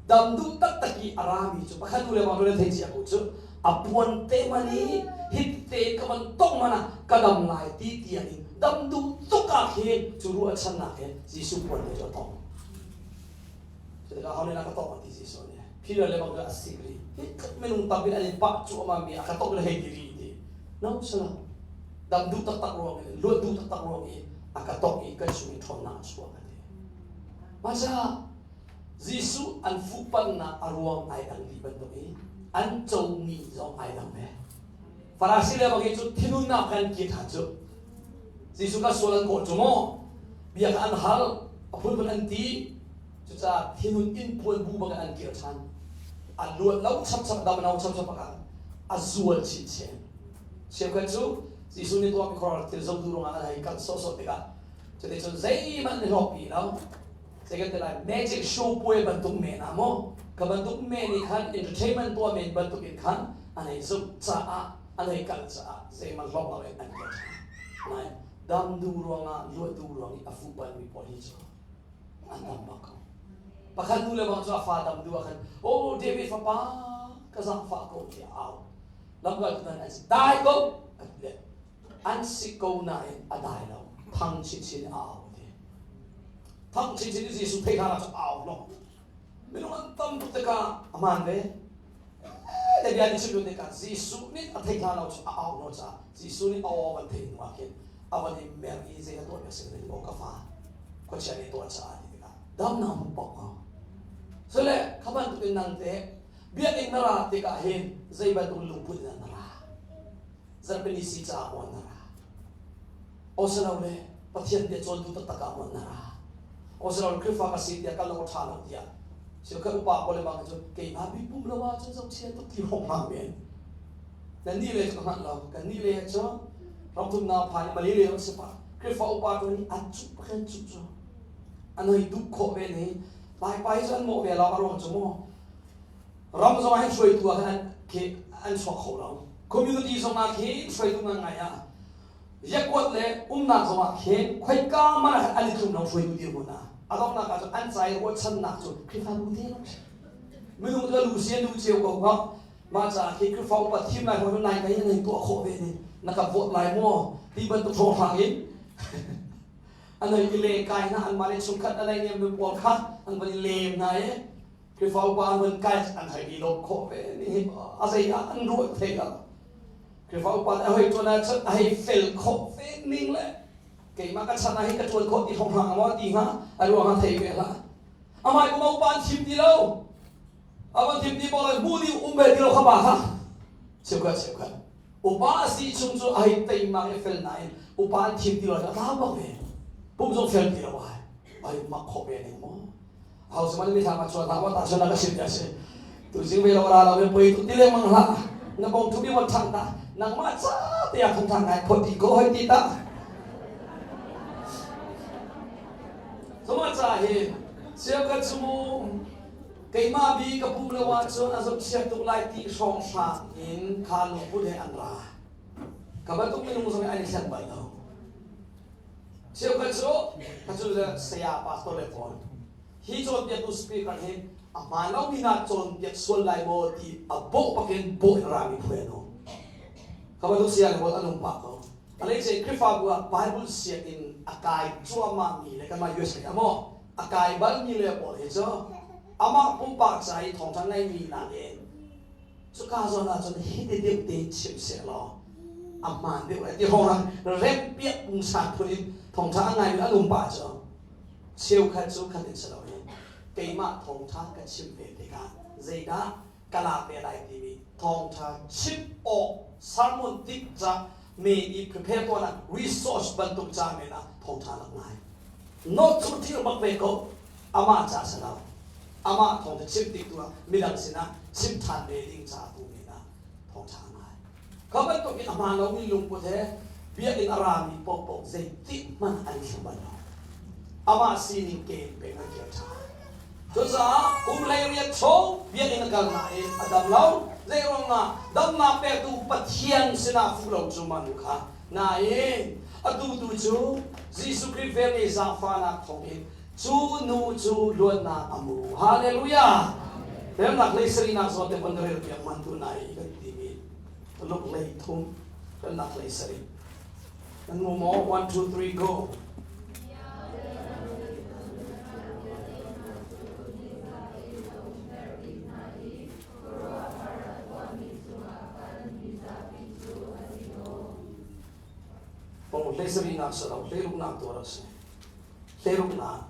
Dam duh taktak i a rami cu pakhat nu le pa nan thei cia ko cu a puan te man i hit te ka van tong man ah ka dam lai ti tiang in dam duh tuk ah khin cu ruahchannak he Jesuh puan te cu a tong. Cutikah ho nih ka tong ti Jesuh nih Peter le bang cu a sik rih. Hi minung tam in an in pah cuahmah mi a ka tong le hei ti rih ti. No sala. Dam duh taktak ruang i luat duh taktak ruang i a ka tong i kan chung i ṭhawnnak a chuak a ti. Mah Jesuh an fuhpannak a ruang ai dang dih bantuk i an comi zong ai dang ve. Farasi le bang hi cu thinunnak kan kir ṭhan cu. Jesuh kha sual an kawl cu maw? Bia kha an hal, a phunphun an ti. Cucaah thinun inn puan bu bang in an kir ṭhan. A luat lo chapchap dam no chapchap ah a zual chinchin. Cheukhat cu Jesuh nih tuahmi khuaruahhar thil zoh duh ruangah an hei kal sawhsawh tikah cuticun zeihmanh an i hlawkpi lo. Zei kan ti lai magic show puai bantuk men ah maw ka bantuk men nih khan entertainment tuah men bantuk in khan an hei zumh caah an hei kal caah zeihmanh hlawk lo in an kal ṭhan. Nain dam duh ruangah luat duh ruang i a fuhpanmi pawl hi cu an dam bak ko. Pakhat nu le bang cu a fa dam duh ah khan oh David fapa ka zaangfah ko tiah a au. Lamkaltu hna nih an si dai ko an ti leh. An si ko nain a dai lo. Thang chinchin a au ti. Thang chinchin i Jesuh theih hlan ah cun a au lo. Minung an tam tuk tikah a hmaan ve. Le bia nih chim tikah Jesuh nih a theih hlan lo cu a au lo caah Jesuh nih a aw van theih hnu ah khin a van i mer i zei na tuah mi a si na aw ka fa khuachia nih tuah caah ti tikah damnak hmu pok ko. Sule kha bantukin nang teh biakinn na ra tikah hin zei bantuk lungput in na ra? Zarhpini si caah maw na ra? Osilole Pathian bia cawn duh taktak ah maw na ra? Osilole Khrihfa ka si tiah ka lo ṭha lo tiah cheukhat upa pawl le bang cun keimah bi pum lo ahcun zohchia tuk ti hong hmang men. Nan nih le cu ka hngalh lo. Kan nih le cu ramthumnak phan i Mali le an si pah. Khrihfa upa tu nih an cuh pakhat cuh cu an hei duh khawh ve ni. Laipa hi cu an mawh ve lo a ruang cu mu. Ram zong ah hin hruaitu ah khan an khi an chuak kho lo. Community zong ah khin hruaitu ngai ah Yakuat le umnak zong ah khin khoika man ah an i tlum lo hruaitu dirhmun ah. A donghnak ah cun an ca i ruahchannak cu Khrihfabu te lawng si. Minung cu lu si lu cio ko hnga. Mah caah khi Khrihfa upa thim lai hoi nai kai nan tuah khawh ve ni. Na ka vote lai maw? Ti bantuk hrawnghrang in an hei i le kai hna anmah le chungkhat a lei niam pawl kha an van i lem hna i Khrihfa upa an van kai an hei i lawm khawh ve ni a zei ah an ruah thei lo. Khrihfa upa a hei ṭuan ahcun a hei fel khawh ve ning le keimah ka chan ah hin ka ṭuan khawh ti hrawnghrang maw ti hnga a ruang ah thei ve hlah. Amah kum upa an thim ti lo. A van thim ti pawl hmu ding um ve ti lo kha pa kha. Cheukhat cheukhat. Upa a si chung cu a hei teimak i fel nain upa an thim ti lo a tlau bak ve. Pum zong fel ti lo ai. Ai mak khawh ve ning maw. Hau sihmanh mi thla ma chuan hlah ma ta chuan ka sim ya si. Tu zing ve lo ra lo ve poi tu ti lengmang hlah. Na bong thu bi wat thang ta. Nangmah ca te ah thung thang ngai phot ti ko hoi ti ta. Zuma ca hi siangkhat sumu keimah bi ka pum lo ahcun a zumhsiak tuk lai ti hrawnghrang in kha lungput he an ra. Ka bantuk minung zong an i thlen bal lo. Cheukhat cu ka cu le saya pastor le pawl hi cawnpiaktu speaker hi a hmaan lomi hna cawnpiak sual lai maw ti a bawh bakin bawh in rami phu an um. Ka bantuk saya le pawl an um pah ko. A leice Khrihfabu ah Bible sianginn a kai cuahmahmi le kanmah USA ah maw a kai balmi le pawl hi cu amah pumpak ca i thawngṭha ngeimi nakin cuka zawn ahcun hiti deuh tein chim sehlaw a hmaan deuh lai ti hrawng remhpiak pungsan phun in thawngṭha a ngaimi an um pah cu cheukhat cu khat in si loin keimah thawngṭha ka chim ve tikah zeidah ka lak ve lai timi thawngṭha chim awk sermon tik ca me i prepare tuahnak resource bantuk ca men ah thawngṭha lak ngai not cu thil bak ve ko amah ca si lo amah thawngṭha chim tik tu ah midang sinah chim ṭhan ve ding ca tu men ah thawngṭha ngai kha bantuk in a hmaan lomi lungput he biakinn a rami paohpaoh zeitik hmanh an thleng bal lo amah sining ke in peng an kir ṭhan cucaah kum 18 chung biakinn a kal nain a dam lo zeiruangah damnak pektu Pathian sinah fuh lo cu mah nu kha nain atu tu cu Jesuh Khrih vel i zaangfahnak thawngin cu nu cu luatnak a hmu. Hallelujah! Remnak lei sarihnak zawn te von rel piak man tu nai kan timi Tuluk lei thum remnak lei sarih. Nan mu maw? 1 2 3 go. Oh, hlei sarihnak si lo, hlei ruknak tu rak si. Hleiruknak.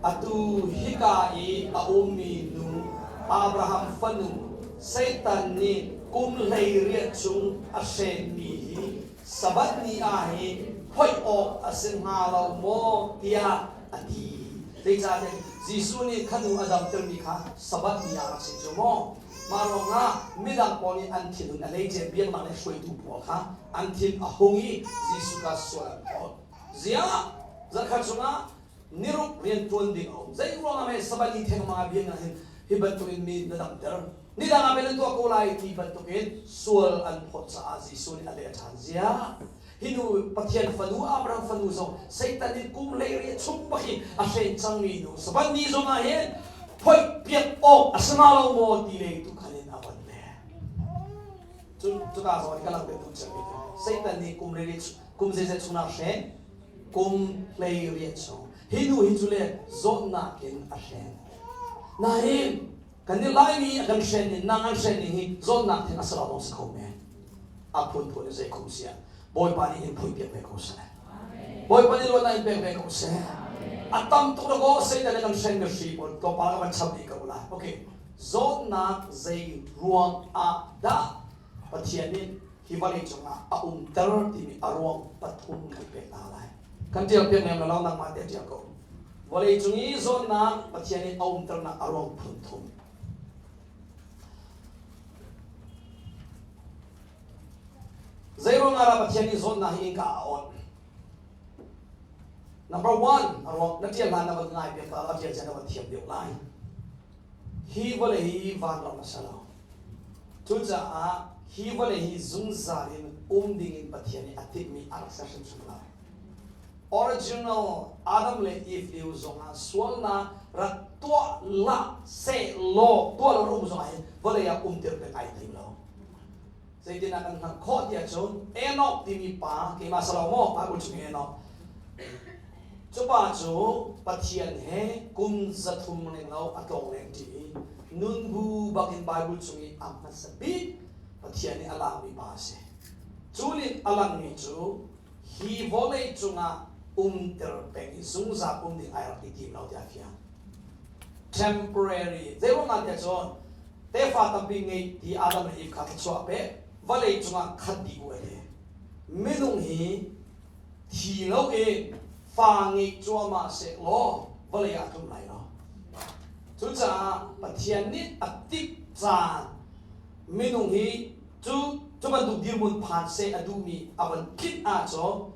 Atu hika i a ummi nu Abraham fanu Satan nih kum 18 chung a hrenmi hi Sabbath ni ah hin phoih awk a si hnga lo maw tiah a ti. Zeicahtiah Jesuh nih kha nu a damtermi kha Sabbath ni ah a rak si cu maw? Mah ruangah midang pawl nih an thinhun a hleice biaknak le hruaitu pawl kha an thin a hung i Jesuh kha sual an phawt. Ziah zarhkhat chungah niruk rian ṭuan ding a um. Zei ruangah hme Sabbath ni thengmang ah biaknak hin hi bantukin mi na damter? Nidang ah pei nan tuah ko lai ti bantukin sual an phawt caah Jesuh nih a leh ṭhan. Ziah hi nu Pathian fanu Abraham fanu zong Satan nih kum 18 chung bak hi a hren cangmi nu Sabbath ni zong ah hin phoih piak awk a si hnga lo maw ti lei tu khan in a van leh. Cun cuka zawn ka langhter duh cemmi cu Satan nih kum 18 kum zeizat chung dah hren? Kum 18 chung. Hi nu hi cu le zawtnak in a hren. Nain kan i Laimi a kan hren ning nang an hren ning hi zawtnak thing a si lo lawng si kho men. A phunphun in zei khum sia Bawipa nih in phui piak ve ko seh. Bawipa nih luatnak in pek ve ko seh. A tam tuk dakaw Satan nih kan hren mi hri pawl tlawmpal ka van chap dih ko lai. Okay. Zawtnak zei ruang ah dah Pathian nih hi vawlei cungah a umter timi a ruang pathum kan pek hna lai. Kan ṭial piak lem lo nangmah te ṭial ko. Vawlei cung i zawtnak Pathian nih a umternak a ruang phun thum. Zei ruangah dah Pathian nih zawtnak hi innka a awnh? Number one, a ruang na ṭial hlan na van ngai piak ta, a ṭial cia na van thiam deuh lai. Hi vawlei hi vanram a si lo. Cucaah hi vawlei hi zungzal in um dingin Pathian nih a timhmi a rak ser hrimhrim lai. Original Adam le Eve lio zongah sualnak rak tuah hlah seh law tuah lo um zongah hin vawlei ah umter peng ai tim lo. Zeitindah kan hngalh khawh tiah cun Enoch timi pa keimah si lo maw Bible chung Enoch cu pa cu Pathian he kum 300 leng lo a tlawng leng ṭi i nunbu bakin Bible chung i a hmasa bik Pathian nih a lakmi pa a si. Cu nih a langmi cu hi vawlei cungah umter peng i zungzal um ding ai rak i tim lo tiah a fiang. Temporary zei ruangah tiah cun tefa tampi ngei ti Adam le Eve kha thluachuah a pek vawlei cungah khat dih u a ti. Minung hi thi loin fa ngeih cuahmah sehlaw vawlei ah tlum lai lo. Cucaah Pathian nih a tik caan minung hi cu cu bantuk dirhmun phan seh a duhmi a van tlinh ahcun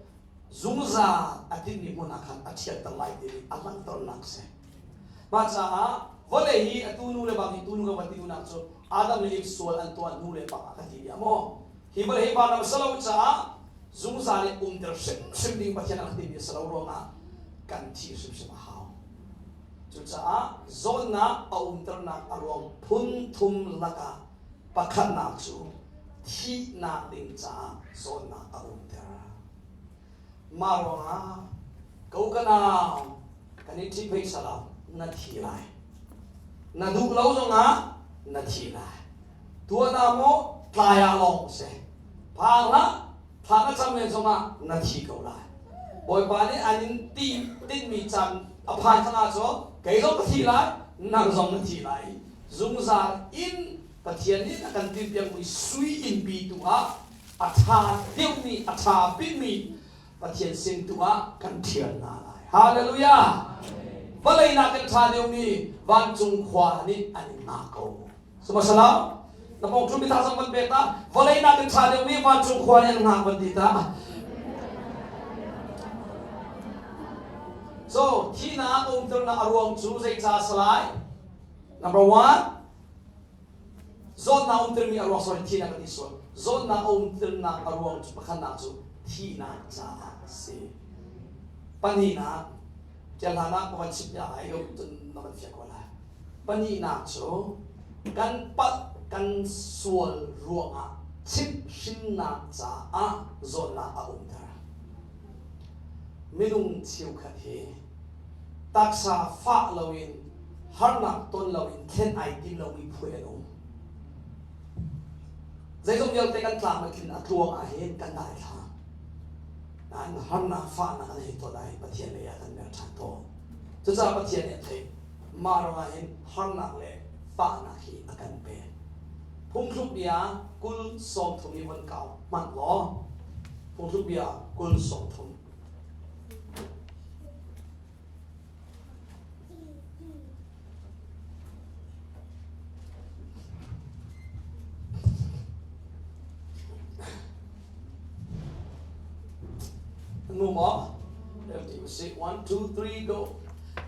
zungzal a tinhmi hmun ah khan a ṭhialter lai timi a langhternak a si. Mah caah vawlei hi atu nu le bang hi tu nu ka van ti duhnak cu Adam le Eve sual an tuah hnu le bang ah ka ti bia maw? Hi vawlei hi vanram a si lo caah zungzal in umter hrimhrim ding Pathian a rak timi a si lo ruangah kan thih hrimhrim a hau. Cucaah zawnnak a umternak a ruang phun thum lakah Pakhatnak cu thihnak ding caah zawnnak a umter. Mah ruangah ko ka nau kan i ṭhi phei salam na thi lai. Na duh lo zongah na thi lai. Tuan ah maw tlai ah lawng si. Phang hlah thla na cam len zongah na thi ko lai. Bawipa nih an in ti tinhmi caan a phan cang ahcun kei zong ka thi lai, nang zong na thi lai. Zungzal in Pathian nih a kan timhpiakmi sui innpi tu ah a ṭha deuhmi, a ṭha bikmi Pathian sin tu ah kan ṭhial hna lai. Hallelujah! Vawlei nakin ṭha deuhmi vancung khua nih an in ngah ko. Sihmanhsehlaw na pawng ṭhumi thazang van pek ta vawlei nakin ṭha deuhmi vancung khua nih an ngah van ti ta. So thihnak umternak a ruang cu zeicah a si lai? Number one, zawtnak umtermi a ruang sorry thihnak kan ti sual. Zawtnak a umternak a ruang cu pakhatnak cu thihnak caah a si. Pahnihnak, ṭial hlan ah ka van chim piak lai cun na van fiak ko lai. Pahnihnak cu kan palh kan sual ruangah chimhhrinnak caah zawtnak a umter. Minung cheukhat hi taksa fah loin harnak ton loin thlen ai tim lomi phu an um. Zeizong vialte kan tlam a tlin a tluang ah hin kan dai thla. Nain harnak fahnak an hei ton ah hin Pathian lei ah kan mer ṭhan tawn. Cucaah Pathian nih a theih. Mah ruangah hin harnak le fahnak hi a kan pek. Phungthluk bia 20 30 i von kau hmanh law phungthluk bia 20 30 Mu maw? Rel ti usih. 1, 2, 3, go.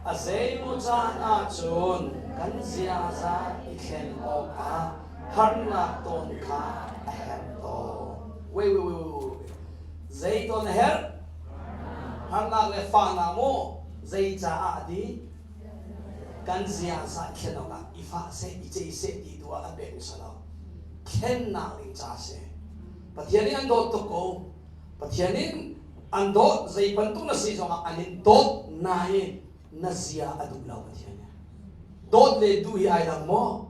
A zeimaw caan ahcun kan ziaza i thlen awkah harnak tawn kha a herh tawn. Wait, wait, wait, wait, wait. Zei tawn a herh? Harnak le fahnak maw? Zei caah a ti? Kan ziaza i thlen awkah i fah seh, i cei seh ti tu ah an pekmi si lo. Thlennak ding ca a si. Pathian nih an dawt tuk ko. Pathian in an dawt zei bantuk na si zongah an in dawt nain na zia a duh lo Pathian nih. Dawt le duh hi ai dang maw?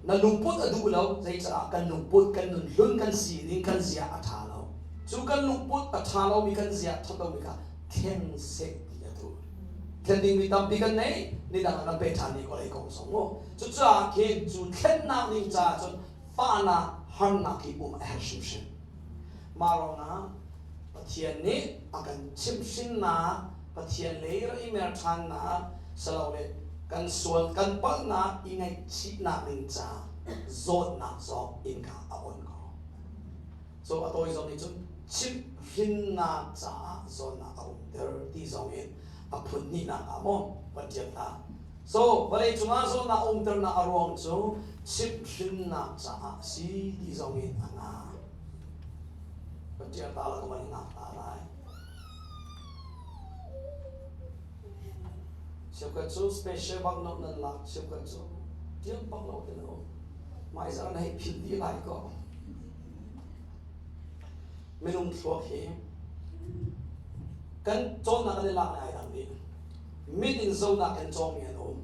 Na lungput a duh lo zeicaah kan lungput kan nun hlun kan sining kan zia a ṭha lo. Cu kan lungput a ṭha lomi kan zia a ṭhat lomi kha thleng seh ti a duh. Thlen dingmi tampi kan nei ni dang ah kan pe ṭhan dih ko lai kong zong mu. Cucaah khin cu thlennak ding caah cun fahnak harnak hi um a herh hrimhrim. Mah ruangah Pathian nih a kan chimhhrinnak, Pathian lei ra i mer ṭhannak, silole kan sual kan palhnak i ngaihchihnak ding ca zawtnak zong innka a on ko. So a tawi zong nih cun chimhhrinnak caah zawtnak a umter ti zong in a phun hnihnak ah maw van ṭial ta. So vawlei cungah zawtnak a umternak a ruang cu chimhhrinnak caah a si ti zong in a nga. Van ṭial ta la ka van i ngak ta lai. Cheukhat cu special bak no nan lak, cheukhat cu ṭial bak lo te na um. Hmaizarh na hei philh dih lai ko. Minung thluak hi kan cawnnak kan i lak lai dang dih. Mit in zohnak kan cawngmi an um.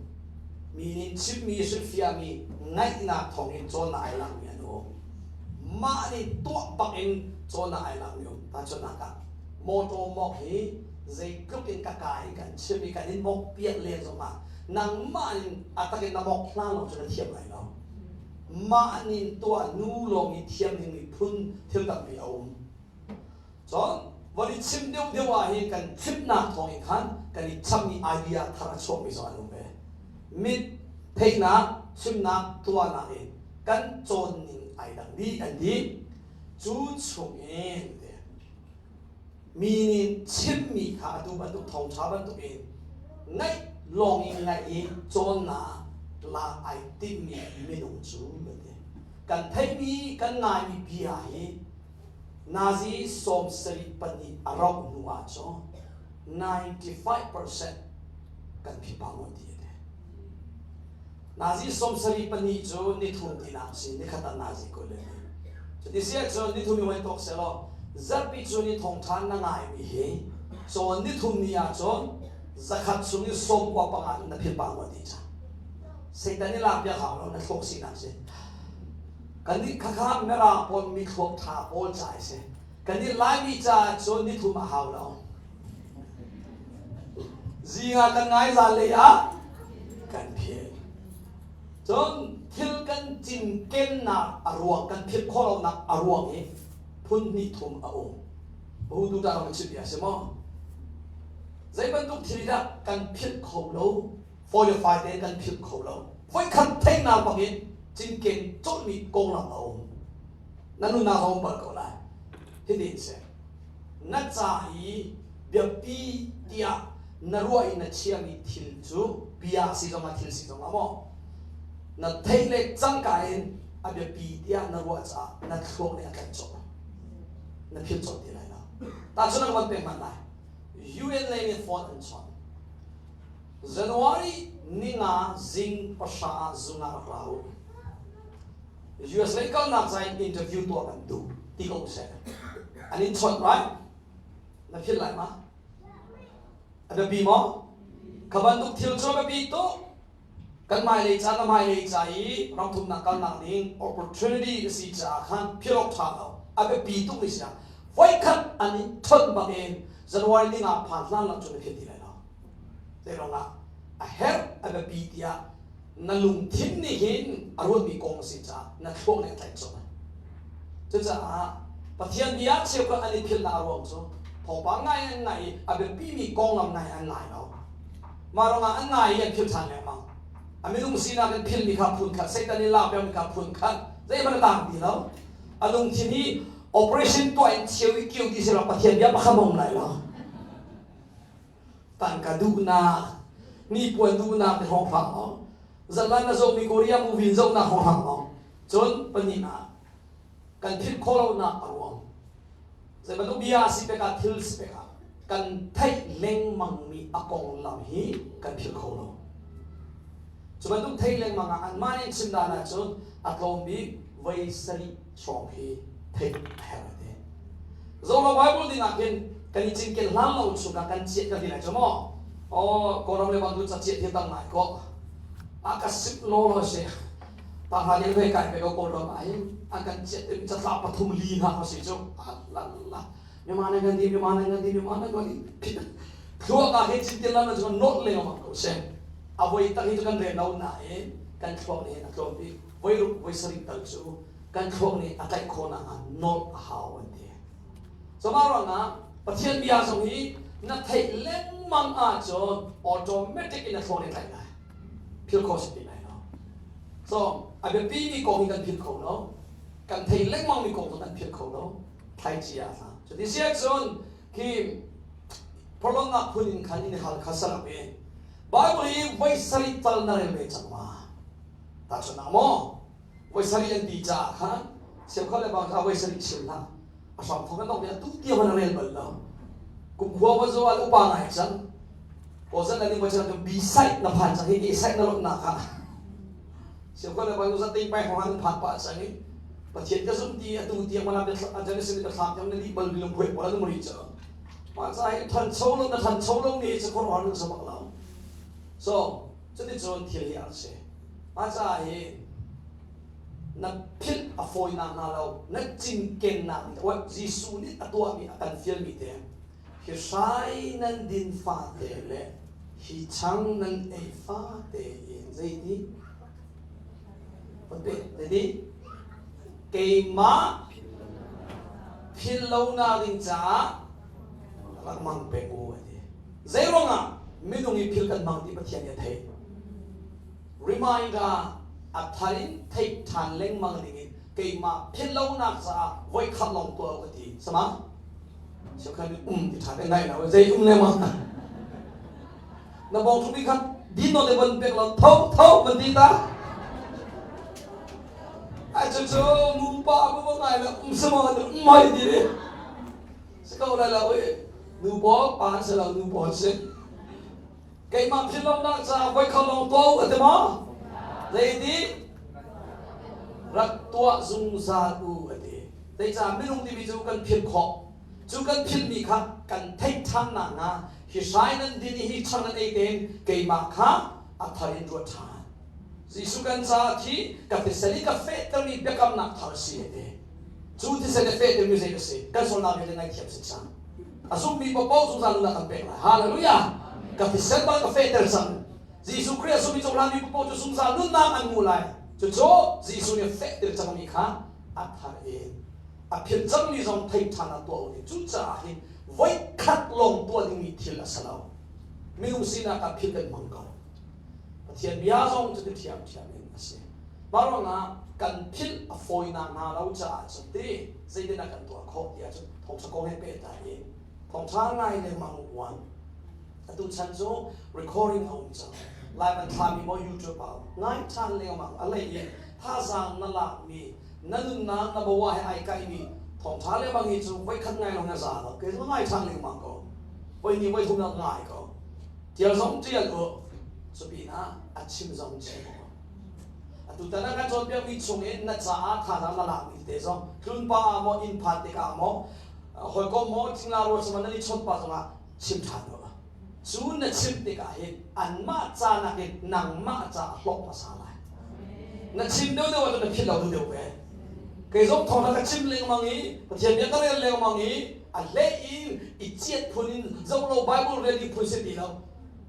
Mi nih chimmi hrilhfiahmi ngaihnak thawngin cawnnak ai lakmi an um. Mah nih tuah bak in cawnnak ai lakmi um. Tahchunhnak ah mawtaw mawk hi zeitluk in ka ka in kan chim i kan in mawk piak len zongah nangmah in a tak in na mawk hlan lo cu na thiam lai lo. Mah nih tuah nu lawng i thiam dingmi phun thil tampi a um. Cun von i chim deuhdeuh ah hin kan chimnak thawng in khan kan i chammi idea thar a chuakmi zong an um ve. Mit theihnak, chimnak, tuahnak in kan cawn ning ai dang dih an ti. Cu chung in mi nih chimmi kha atu bantuk thawngṭha bantuk in ngaih lawng in ngaih i cawnnak lak ai timmi minung cu an ti. Kan theihmi, kan ngaimi bia hi Nazi 74 a rauh hnu ah cun 95% kan phipang ngawt ti a ti. Nazi 74 cu nithum tinak a si, nikhat ah Nazi 22. Cuti si ahcun nithum i hoi tawk sehlaw zarhpi cu ni thawngṭha na ngaimi hi cawn nithum ni ahcun zakhat chung i 95 in na philpang ngawt dih cang. Satan i lak piak hau lo na thluak sinak si. Kannih khakha Mirang pawl mi thluak ṭha pawl ca a si. Kannih Laimi caah cun nithum a hau lo. Zing ah kan ngai zanlei ah kan philh. Cun thil kan cinkennak a ruang kan philh khawh lonak a ruang hi phun hnih thum a um. Hu tu dah kan chimmi a si maw? Zei bantuk thil dah kan philh kho lo fawi le fai tein kan philh kho lo. Voikhat theihnak bangin cinken colhmi konglam a um. Na nunnak a um bal ko lai. Hitin seh, na ca i biapi tiah na ruah i na chiami thil cu bia si zongah thil si zongah maw na theih le cangka in a biapi tiah na ruah caah na thluak nih a tlaih colh na philh colh ti lai lo tahchun an van pek hmanh lai UN lei nih phone an chawnh January ninga zing pahra ah zung ah rak ra u. US lei kalnak ca in interview tuah kan duh ti ko seh. An in chawnh right? Na philh lai ma? A biapi maw? Kha bantuk thil cu a biapi tuk. Kan hmailei ca na hmailei ca i ramthumnak kalnak ding opportunity a si caah khan philh awk ṭha lo. A biapi tuk mi si ah voikhat an in chawnh bak in January ninga phan hlan lo cu na philh ti lai lo. Zeiruangah a herh a biapi tiah na lungthin nih hin a ruatmi kong a si caah na thluak nih a tlaih colh. Cucaah Pathian bia cheukhat an i philhnak a ruang cu thawngpang ngai an ngai i a biapimi konglam ngai an ngai lo. Mah ruangah an ngai i an philh ṭhan lengmang. A minung sinak in philhmi kha phun khat, Satan in lakpiakmi kha phun khat, zeihmanh a tang ti lo. A lungthin hi. Operation tuah in cheu i kio ti sila Pathian bia pakhat um lai lo. Tangka duhnak, ni puan duhnak te hrawng hrang lo. Zalan na zohmi Korea movie in zohnak hrawng hrang lo. Cun pahnihnak, kan philh khawh lonak a ruang. Zei bantuk bia si pek ah thil si pek ah kan theih lengmangmi a konglam hi kan philh kho lo. Cu bantuk theih lengmang ah anmah nih chim dan ahcun a tlawm bik voi sarih hrawng hi theih a herh a ti. Zolo Bible ding ah khin kan i cinken hlan lo chungah kan ciah kan ti lai cu maw? Aw Kawlram le bang tu ca ciah thil tam ngai ko. A ka sip law law si. Tangha ding ve kai pe ko Kawlram ah hin an kan ciah te catlap pathum li hna ko si cu. La Myanmar nan kan di Myanmar nan kan di Myanmar nan kan di. Thluak ah hin cinken lan cu not lengmang ko si. A voi tak hi cu kan rel lo nain kan thluak nih hin a tlawm bik voi ruk voi sarih tal cu kan thluak nih a tlaih khawh nakhnga nawlh a hau an ti. So mah ruangah Pathian bia zong hi na theih lengmang ahcun automatic in na thluak nih tlaih lai. Philh khawh si ti lai lo. So a biapi mi kong hi kan philh kho lo. Kan theih lengmang mi kong zong kan philh kho lo. Thlaici ah hna. Cuti si ahcun khi prolongnak phun in khan in hal kha salam i Bible hi voi sarih tal na rel ve cang ma? Tahchunhnak maw? Voi sarih an ti caah khan cheukhat le bang kha voi sarih chim hlah. A hram thawk in dong tu tiang an rel bal lo. Kum khua va zo al upa ngai cang. Kozan na ding va chan B site na phan cang hi A site na lot na kha. Cheukhat le bang zat ting pai hong an phan pa cang i Pathian ka zum ti atu tiang mana bia Genesis ka thlak tiang na di bal bilung phuai pol an muri cang. Mah ca hi thancho lo na thancho lo mi hi cu khuaruahhar nan si bak lo. So cuticun thil hi a si. Mah ca hi na philh a fawinak hnga lo na cinkennak nih Jesuh nih a tuahmi a kan fialmi te hi hrai nan din fate le hi chang nan ei fate in zeiti zeiti keimah philh lonak ding caah rak mang peng u a ti. Zei ruangah minung i philh kan hmang ti Pathian nih a theih. Reminder a thar in theih ṭhan lengmang ding in keimah philh lonak caah voi khat lawng tuah u ka ti. Sama? Siakhan nih um ti ṭha te ngai lo zei um lengmang. Na bawng thumi khan din no le ban pek lo tho tho ban ti ta. Ai cu cu nu pa bu ba ngai le um sama um mai ti ni. Si ko lai lo i nu pawl pa an si lo nu pawl si. Keimah philh lonak caah voi kho lawng tuah u a ti maw? Zeiti? Rak tuah zungzal u a ti. Zeicah minung timi cu kan philh khawh. Cu kan philhmi kha kan theih ṭhan nakhnga hi hrai nan din i hi chang nan ei tein keimah kha a thar in ruat ṭhan. Jesuh kan caah thi ka thisen i ka fehtermi biakamnak thar a si a ti. Cu thisen i fehtermi zei a si? Kan sualnak vialte ngaihthiam si cang. A zummi paohpaoh zungzal nunnak kan pek lai. Hallelujah! Ka thisen bang ka fehter cang. Jesuh Khrih a zummi cohlanmi paohpaoh cu zungzal nunnak an hmu lai. Cucu Jesuh nih a fehter cangmi kha a thar in a philh cangmi zong thei ṭhan ah tuah u ti. Cucaah hin voikhat lawng tuah dingmi thil a si lo. Minung sinak ah philh kan hmang ko. Pathian bia zong cuti ṭhiamṭhiam in a si. Mah ruangah kan philh a fawinak hnga lo caah cun ti zeitindah kan tuah khawh ti ahcun thawngṭha kong he pehtlai in thawngṭha ngai lengmang uan. Atu chan cu recording a um cang. Live an thlami maw YouTube ah ngai ṭhan lengmang a lei i thazaang na lakmi na nunnak na bawa he ai kaimi thawngṭha lengmang hi cu voikhat ngai lawng na za lo. Kei cu ngai ṭhan lengmang ko. Voi hnih voi thum na ngai ko. Tial zong tial u, cupinah a chim zong chim u. Atutan ah kan cawnpiakmi chungin na caah thazaang na lakmi tete zong tlunpa ah maw inn phan tikah maw hawikom maw cingla rual sama nan i chawnh pah zongah chim ṭhan u. Cu na chim tikah hin anmah ca nakin nangmah ca a hlawk hmasa lai. Na chim deuhdeuh ahcun na philh lo deuhdeuh ve. Kei zong thawngṭha ka chim lengmang i Pathian bia ka rel lengmang i a hlei in i ciat phun in zoh lo Bible rel ding phun si ti lo.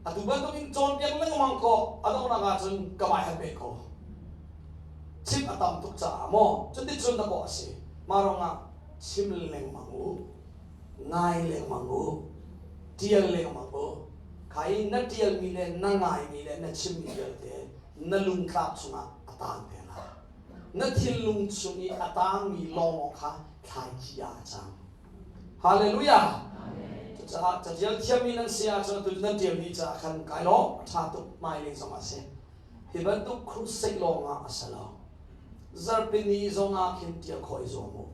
Atu bantuk in cawnpiak lengmang ko a donghnak ahcun ka mai han pe ko. Chim a tam tuk caah maw cuticun na kawh a si. Mah ruangah chim lengmang u, ngai lengmang u, ṭial lengmang u. Kha i na ṭialmi le na ngaimi le na chimmi vialte na lungtlap chungah a taang te lai. Na thinlung chung i a taangmi lawng kha. Thlaici ah a cang. Hallelujah! Cucaah catial thiammi nan si ahcun atu nan ṭialmi caah khan kai lawm a ṭha tuk hmailei zong ah a si. Hi bantuk crusade lawng ah a si lo. Zarhpini zong ah khin ṭial khawh i zuam u.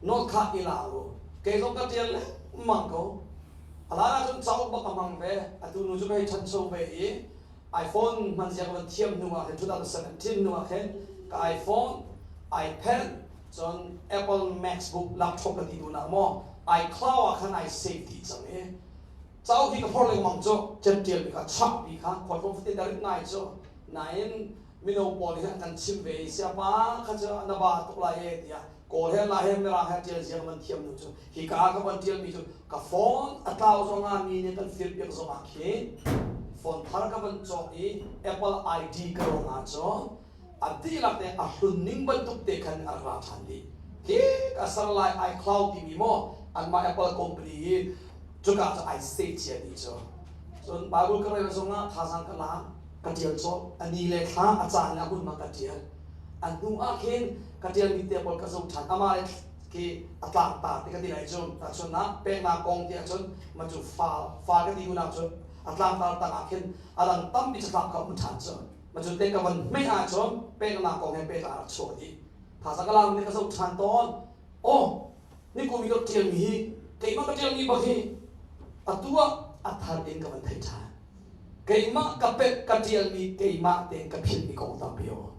Nawl kha i la u. Kei zong ka ṭial lengmang ko. A hlan ahcun cauk bak ka hmang ve. Atu nu cu ka hei ṭhancho ve i iPhone hman zia ka van thiam hnu ah khin 2017 hnu ah khin ka iPhone, iPad, cun Apple MacBook laptop ka ti duhnak maw iCloud ah khan ai save dih cang i cauk hi ka phor lengmang cu ṭial mi kha chap mi kha khualtlawng fatin dah rit ngai cu nain mino pawl nih an kan chimh ve i siapa kha cu na ba tuk lai e tiah kawl he la he mirang he ṭial zia ka van thiam nu cu hi ka ka van ṭial mi cu ka phone a tlau zong ah mi nih kan fir piak zong ah khin phone thar ka van cawk i Apple ID ka rong ah cun a dihlak te a hlun ning bantuk te khan a ra ṭhan dih. Khi ka ser lai iCloud timi maw anmah Apple company hi cuka cu ai save cia dih cu. Cun Bible ka rel zongah thazaang ka lak, ka ṭial cawlh. A ni le thla, a caan le a hmun ma ka ṭial. A hnu ah khin ka ṭialmi te pawl ka zoh ṭhan. Amah le khi a tlangtar ti ka ti lai cu. Tahchunhnak peknak kong ti ahcun ma cu fa fa ka ti duhnak cu a tlangtar tang ah khin a dang tampi catlap kha um ṭhan cu. Macun te ka van hmeh ahcun peknak kong he pehtlai a rak chuak dih. Thazaang ka lak nih ka zoh ṭhan tawn. Aw, ni kum i ka ṭialmi hi keimah ka ṭialmi bak hi atu ah a thar in ka van theih ṭhan. Keimah ka pek ka ṭialmi keimah tein ka philhmi kong tampi a um.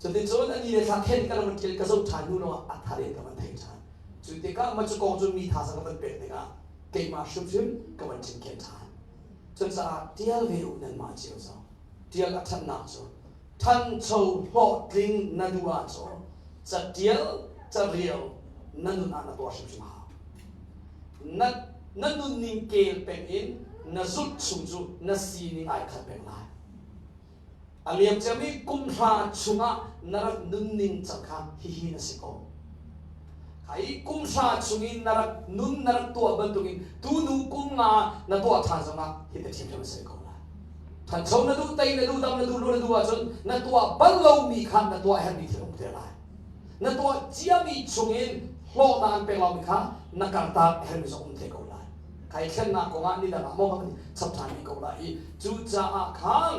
Cuticun a ni le thla khen ka van ṭial ka zoh ṭhan hnu lawngah a thar in ka van theih ṭhan. Cu tikah mah cu kong cu mi thazaang ka van pek tikah keimah hrimhrim ka van cinken ṭhan. Cucaah ṭial ve u nanmah cio zong. Ṭial a ṭhatnak cu ṭhancho hlawhtling na duh ahcun caṭial carel na nun ah na tuah hrimhrim hau. Na, na nunning kel peng in na zulh chung cu na sining ai khat peng lai. A liamciami kum hra chungah na rak nunning cang kha hihi na si ko. Hi kum hra chungin na rak nun na rak tuah bantukin tunu kum nga na tuah ṭhan zongah hi te ṭhiamṭhiam a si ko lai. Ṭhancho na duh, tei na duh, dam na duh, lu na duh ahcun na tuah bal lomi kha na tuah herhmi thil um te lai. Na tuah ciami chungin hlawhnak an pek lomi kha na kartak herhmi zong um te ko lai. Kai thlennak kongah ni dang ah maw kan chap ṭhan rih ko lai i cucaah khan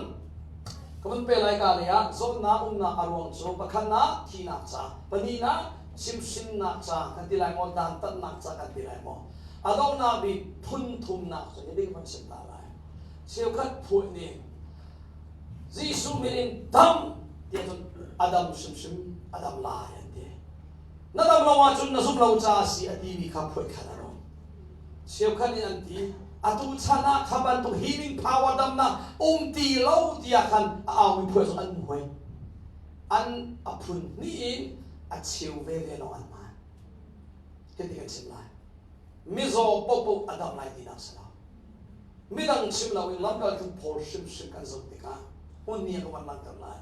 ka vun pe lai ka lei ah zawtnak umnak a ruang cu pakhatnak thihnak ca pahnihnak chimhhrinnak ca kan ti lai maw dantatnak ca kan ti lai maw a donghnak bik phun thumnak cu hi ding van chim ta lai cheukhat phuah nih Jesuh min in dam tiah cun a dam hrimhrim a dam lai an ti na dam lo ahcun na zumh lo caah si a timi kha phuah khat a rawng Cheukhat nih an ti, atu chan ah kha bantuk healing power damnak um ti lo tiah khan a aumi phuah zong an um hoi. An a phun hnih in a cheu veve lawng an hmaan. Hiti kan chim lai. Mizaw paohpaoh a dam lai tinak si lo. Midang chim loin lamkaltu Paul hrimhrim kan zoh tikah hmun ni ah ka van langhter lai.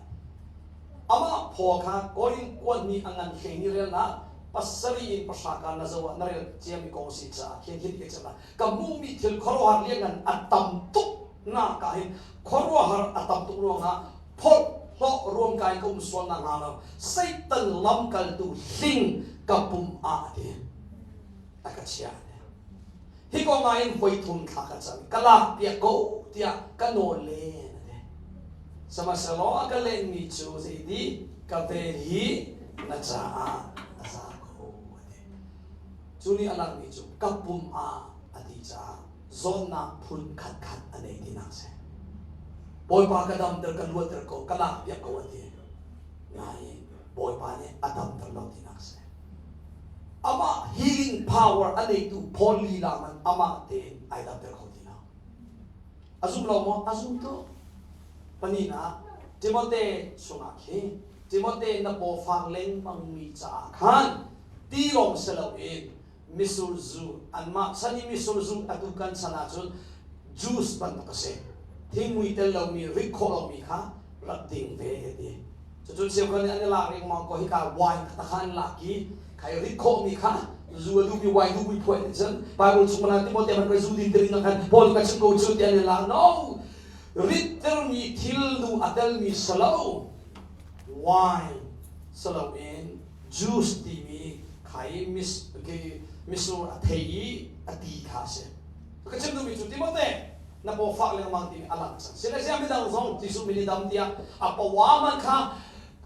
Amah Paul kha Korin kuan nih a ngan hlei ni relnak pasarih in pahra ka na zoh ah na rel ciami kong si caah khin hin ka chim lai. Ka hmuhmi thil khuaruahhar lianngan a tam tuk nak ah hin khuaruahhar a tam tuk ruangah phorh hlawh ruamkai ka um sual nak hnga lo Satan lamkaltu hling ka pum ah a ti a ka chiah. Hi kong ah hin voi thum thla ka cam ka lak piak ko tiah ka nawl len a ti. Sihmanhsehlaw a ka lenmi cu zeiti ka vel hi na caah a za ko a ti. Cu nih a langhmi cu ka pum ah a ti caah zawnnak phun khatkhat a nei tinak si. Bawipa ka damter ka luatter ko ka lak piak ko a ti. Nain Bawipa nih a damter lo tinak si. Amah healing power a neitu Paul lila man amah tein ai damter kho ti lo. A zum lo maw? A zum tuk. Pahnihnak, Timote chungah khi Timote na paw fak lengmangmi caah khan ti lawng si loin misur zu anmah chan i misur zu atu kan chan ahcun juice bantuk a si. Thingmui tel lomi rit khawh lomi kha rak ding ve ti. Cucun cheukhat nih an i lak riangmang ko hika wine kha kha an lak i khai rit khawhmi kha zu a duhmi wine duhmi phuah nih cun Bible chung mana Timote man zu din tirin khan Paul ka chim ko cu ti an i lak no rittermi thil nu a telmi salo wine salo in juice timi Kha i mis khi misur a thei i a ti kha a si. Ka chim duhmi cu Timote na paw fak lengmang timi a lang cang. Sile midang zong Jesuh min i dam tiah a pawa man kha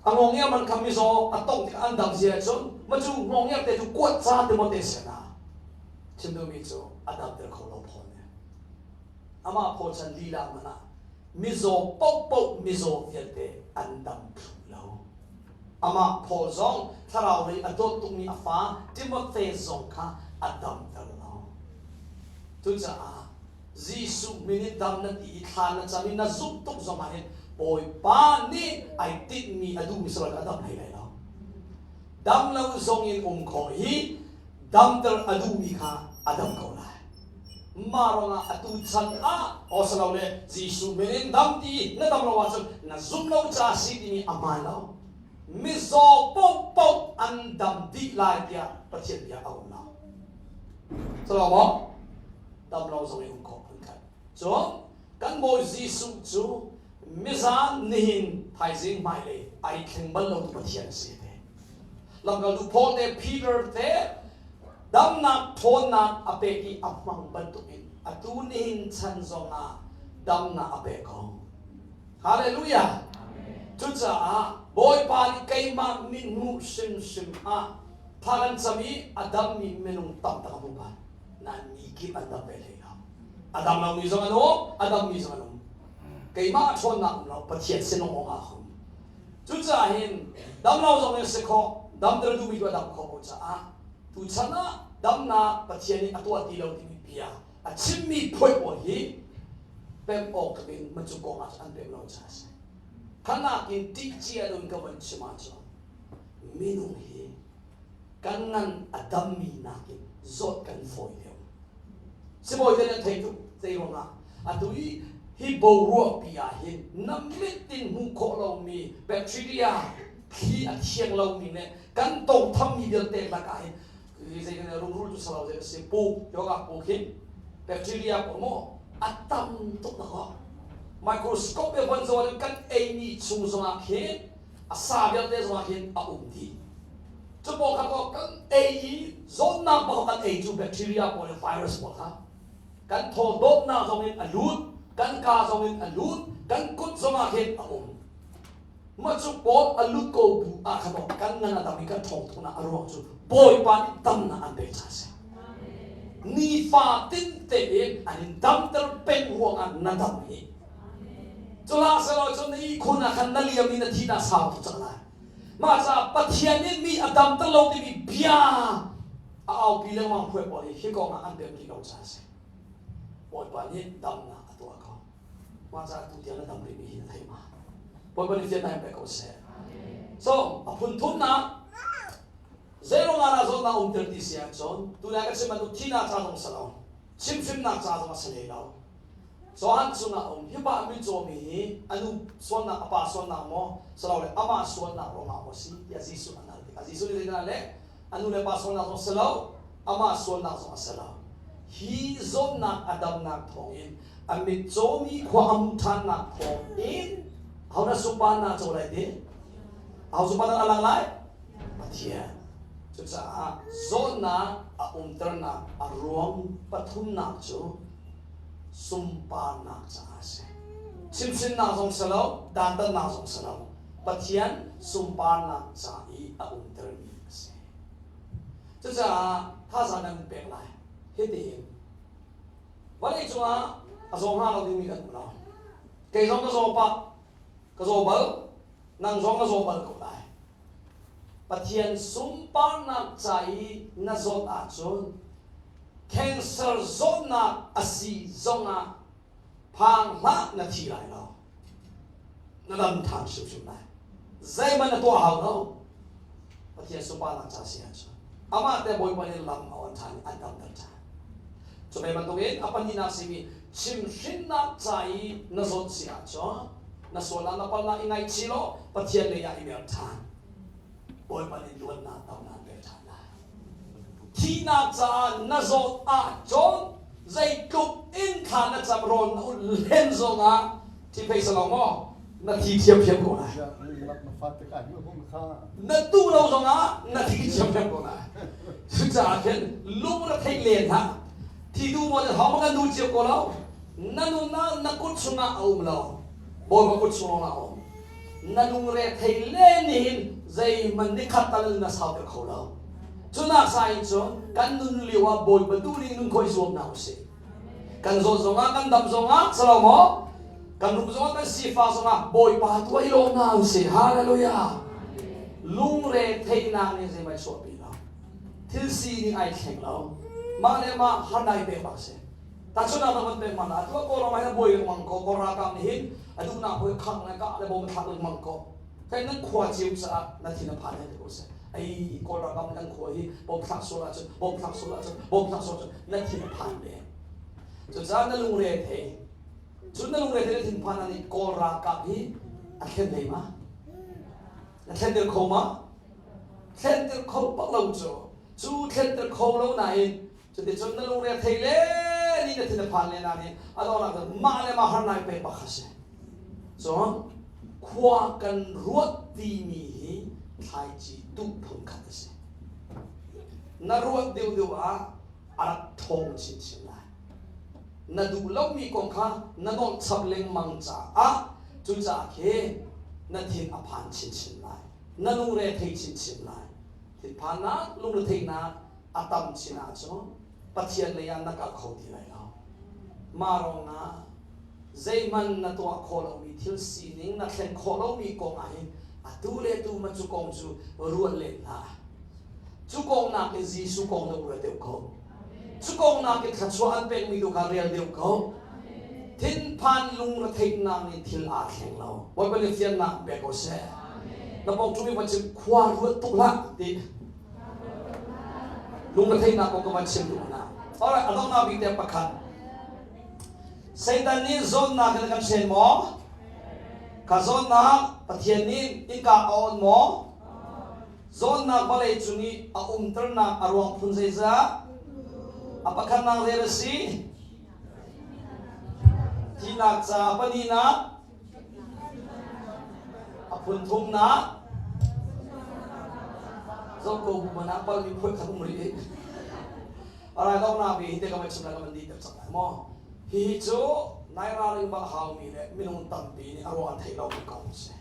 a ngongia man kha mizaw a tong tikah an dam zia cun ma cu ngongia te cu kuat ca Timote sinah chim duhmi cu a damter kho lo phaw ne. Amah phaw chan lila man ah mizaw paohpaoh mizaw vialte an dam thlu lo. Amah Paul zong thlarau lei a dawt tukmi a fa Timote zong kha a damter lo. Cucaah Jesuh min in dam na ti i thla na cam i na zumh tuk zong ah hin Bawipa nih ai tinhmi a duhmi si lo a dam hlei lai lo. Dam lo zong in um khawh hi damter a duhmi kha a dam ko lai. Mah ruangah atu chan ah awsalole Jesuh min in dam ti na dam lo ahcun na zum lo ca si timi a hmaan lo. Mizaw paohpaoh an dam dih lai tiah Pathian bia a um lo. Salo maw? Dam lo zong i um khawh phun khat. Cun kan Bawi Jesuh cu mizan nihin thaizing hmailei ai thleng bal lo tu Pathian a si te. Lamkaltu Paul te Peter te damnak ṭhawnnak a pek i a hmang bantukin atu nihin chan zongah damnak a pek ko. Hallelujah! Cucaah Bawipa nih keimah mithmuh hrimhrim ah thla kan cam i a dammi minung tam tak a hmu bal. Nain mi kip an dam ve hlei lo. A dam lomi zong an um, a dammi zong an um. Keimah a ṭhawnnak um lo, Pathian sin awng ah a um. Cucaah hin damlo zong in si khawh, damter duhmi tu a dam khawh ko caah tuchan ah damnak Pathian nih a tuah ti lo timi bia a chimmi phuai pawl hi pemh awk tluk in macu kong ah an pemh lo caah a si. Khanak in ṭih cia lo in ka von chim ahcun minung hi kan ngan a dammi nakin zawt kan fawi deuh. Sibawi te nan thei tuk zei ruangah atu i hi boruak pi ah hin na mit in hmuh khawh lomi bacteria thli a thiang lomi le kan tawngthammi vialte lakah hin zei kan rungrul cu salo zei si puk yoga puk hin bacteria pawl maw a tam tuk na ko microscope e von zawn in kan eimi chung zongah khin a sa vialte zongah khin a um dih cu pawl kha ko kan ei i zawtnak bak kan ei cu bacteria pawl le virus pawl kha kan thaw dawtnak zong in a lut kan ka zong in a lut kan kut zongah khin a um mah cu pawl a lut ko bu ah khan kan ngan a dam i kan ṭhawng tuk a ruang cu Bawipa nih damnak an pek ca si nifa tin tein an in damter peng ruangah na dam hi Culah selaw cun na ihkhun ah khan na liam i na thi na sau tuk cang lai. Mah caah Pathian nih mi a damter lo timi bia a aupi lengmang phuai pawl hi hi kong ah an pem rih lo caah a si. Bawipa nih damnak a tuah ko. Mah caah tu tiang na dam rihmi hi na thei ma? Bawipa nih fiannak in pe ko seh. So, a phun thumnak zeiruang ah dah zawtnak umter ti si ahcun tunai ka chim bantuk thinak ca zong si lo, chimhrimnak ca zong a si hlei lo. Johan chungah a um. Hi pa mitcawmi hi a nu sualnak, a pa sualnak maw, silole amah sualnak ruangah maw si tiah Jesuh an hal tikah Jesuh nih zeitindah a leh? A nu le pa sualnak zong si lo, amah sualnak zong a si lo. Hi zawtnak a damnak thawngin a mitcawmi khua a hmuh ṭhannak thawngin ahodah sunparnak co lai ti? Aho sunparnak a lang lai? Pathian. Cucaah zawtnak a umternak a ruang pathumnak cu sunparnak caah a si. Chimhhrinnak zong si lo, dantatnak zong si lo, Pathian sunparnak ca i a umtermi a si. Cucaah thazaang kan pek lai. Hitihin vawlei cungah a zaw hnga lo dingmi kan um lo. Kei zong ka zaw pah, ka zaw bal, nang zong na zaw bal ko lai. Pathian sunparnak ca i na zawt ahcun Cancer zawtnak a si zongah phang hlah na thi lai lo. Na dam ṭhan hrimhrim lai. Zeihmanh na tuah hau lo. Pathian sunparnak ca si ahcun amah te Bawipa nih lam a on ṭhan i an damter ṭhan. Cu ve bantukin a pahnihnak simi chimhhrinnak ca i na zawt si ahcun na sualnak na palnak i ngaihchih law Pathian lei ah i mer ṭhan. Bawipa nih luatnak tamnak pek ṭhan lai. Thihnak caah na zawt ahcun zeitluk in thla na cam rawl na ulh len zongah thi phei si lo maw? Na thi thiamthiam ko lai. Na duh lo zongah na thi thiamthiam ko lai. Cucaah khin lungretheih len hlah. Thi duh maw hau ma kan duh cio ko lo. Na nunnak na kut chungah a um lo. Bawipa kut chung lawngah a um. Na lungre thei len nihin zeihmanh nikhat tal na sauter kho lo. Cunak sa in cun kan nun lio ah Bawipa duhning nun khawh i zuam hna usih. Kan zawt zongah kan dam zongah si lo maw? Kan rum zongah kan sifak zongah Bawipa tu i lawm hna usih. Hallelujah. Lungre theihnak nih zeihmanh chuahpi lo. Thil sining ai thleng lo. Mah le mah harnai pek bak si. Tahchunhnak na van pek man ah tuah Kawlram ah hin buai lengmang ko Kawl ralkap nih hin a duhnak hoi khang le kah le bom thlak lengmang ko. Kai nan khua cio caah na thin a phan he ti ko seh. Ai Kawl ralkap nih kan khua hi bom thlak sual ahcun bom thlak sual ahcun bom thlak sual ahcun na thin a phan ve. Cucaah na lungre thei. Cun na lungre thei na thinphan ah nih Kawl ralkap hi a thlen hlei ma? Na thlenter kho ma? Thlenter kho bak lo cu. Cu thlenter kho lo nain cuticun na lungre thei le ni na thin a phan le na nih a donghnak cun mah le mah harnak pek bak kha si. Cun khua kan ruat timi hi thlaici tuh phun khat a si. Na ruat deuhdeuh ah a rak ṭhawng chinchin lai. Na duh lomi kong kha na nolh chap lengmang caah cucaah khi na thin a phan chinchin lai. Na lungre thei chinchin lai. Thinphannak, lungretheihnak a tam chin ahcun Pathian lei ah na kal kho ti lai lo. Mah ruangah zeihmanh na tuah khawh lomi thil sining na thlen khawh lomi kong ah hin atu le tu ma cu kong cu ruat len hlah. Cu kong nakin Jesuh kong na ruat deuh ko. Cu kong nakin thluachuah an pekmi tu kha rel deuh ko. Thinphan lungretheihnak nih thil aa thleng lo. Bawipa nih fiannak pek ko seh. Na pawng ṭumi va chim khua ruat tuk hlah ti. Lungretheihnak kong ka van chim duh hna. Alright, a donghnak bik te pakhat. Satan nih zawnnak in a kan hren maw? Kha zawnnak Pathian nih innka a on maw? Zawnnak vawlei cung i a umternak a ruang phun zeizah? A pakhatnak zei a si? Thihnak ca pahnihnak, a phun thumnak, zoh ko bu man ah palmi phuai khat um rih. Alai donghnak bi hi te ka van chim lai ka van dih deuh cang lai maw? Hihi cu nai ralring bak haumi le minung tampi nih a ruang an theih lomi kong a si.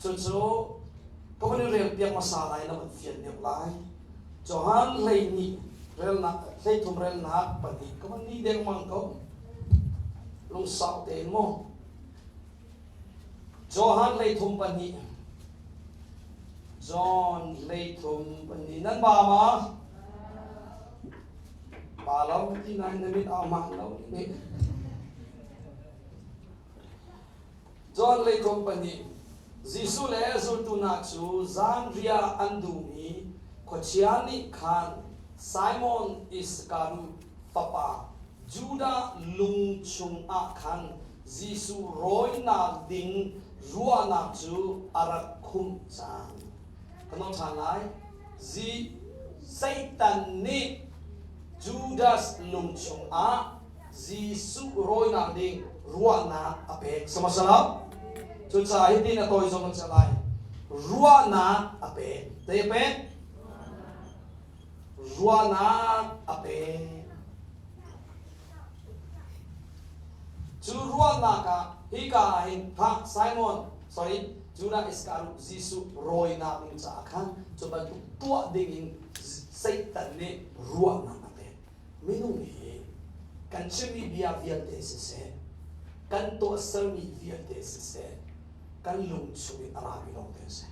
Cucu ka van in rel piak hmasa lai na van fian deuh lai. Johan 12 relnak 13 relnak pahnih ka van ni dengmang ko. Lungsau tein mu. Johan 13 pahnih John 13 pahnih nan ba ma? Ba lo ti nain na mit au hman lo nih. John 13 pahnih Jesuh le zultu hna cu zanriah an dum i khuachia nih khan Simon Iskariot fapa Judah lung chungah khan Jesuh rawinak ding ruahnak cu a rak khumh cang. Ka nolh ṭhan lai. Satan nih Judas lung chungah Jesuh rawinak ding ruahnak a pek. Sihmanhsehlaw cucaah hitin a tawi zong an si lai. Ruahnak a pek. Zei a pek? Ruahnak a pek. Cu ruahnak ah hika ah hin kha Simon sorry Judah Iscariot Jesuh rawinak ding caah khan cu bantuk tuah ding in Satan nih ruahnak a pek. Minung hi kan chimmi bia vialte siseh, kan tuahsermi vialte siseh, kan lung chungin a rami lawngte a si.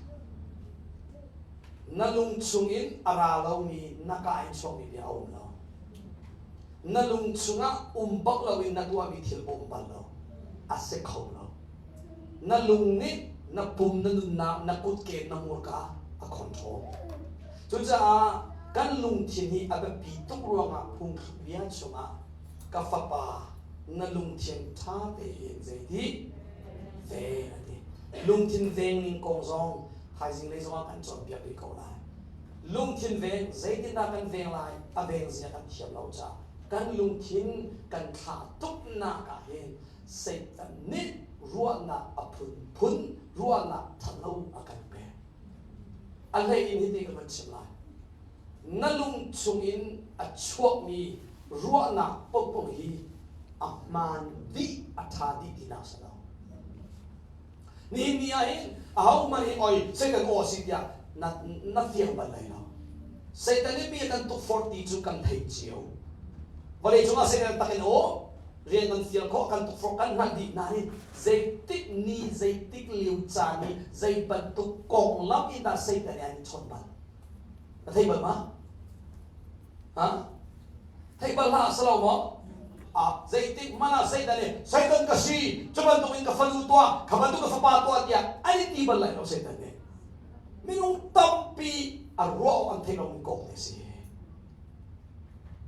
Na lung chungin a ra lomi na ka in chuakmi bia a um lo. Na lung chungah um bak loin na tuahmi thil a um bal lo. A si kho lo. Na lung nih na pum, na nunnak, na kutke, na hmurka a control. Cucaah kan lungthin hi a biapi tuk ruangah phungthluk bia chungah ka fapa na lungthin ṭha tein zeiti veng a ti. Lungthin veng ning kong zong thaizing lei zongah kan cawnpiak rih ko lai. Lungthin veng zeitindah kan veng lai a veng zia kan thiam lo caah kan lungthin kan thlah tuknak ah hin Satan nih. Ruahnak a phunphun, ruahnak ṭhalo a kan pek. A hlei in hiti ka van chim lai. Na lung chungin a chuakmi ruahnak paohpaoh hi a hmaan dih, a ṭha dih tinak si lo. Nihin ni ah hin ahohmanh hi oi Satan aw a si tiah na, na fiang bal lai lo. Satan nih mi a kan tukforh ti cu kan theih cio. Vawlei cungah Satan tak in aw rian kan fial khawh kan tukforh kan hngalh dih nain zeitik ni zeitik lio caan i zei bantuk konglam in dah Satan nih an i chawnh bal? Na thei bal ma? Ha? Thei bal hlah si lo maw? Ah, zeitik hmanh ah Satan nih Satan ka si, cu bantuk in ka fanu tuah, kha bantuk ka fapa tuah tiah an i ti bal lai lo Satan nih. Minung tampi a ruah awk an theih lomi kong te si.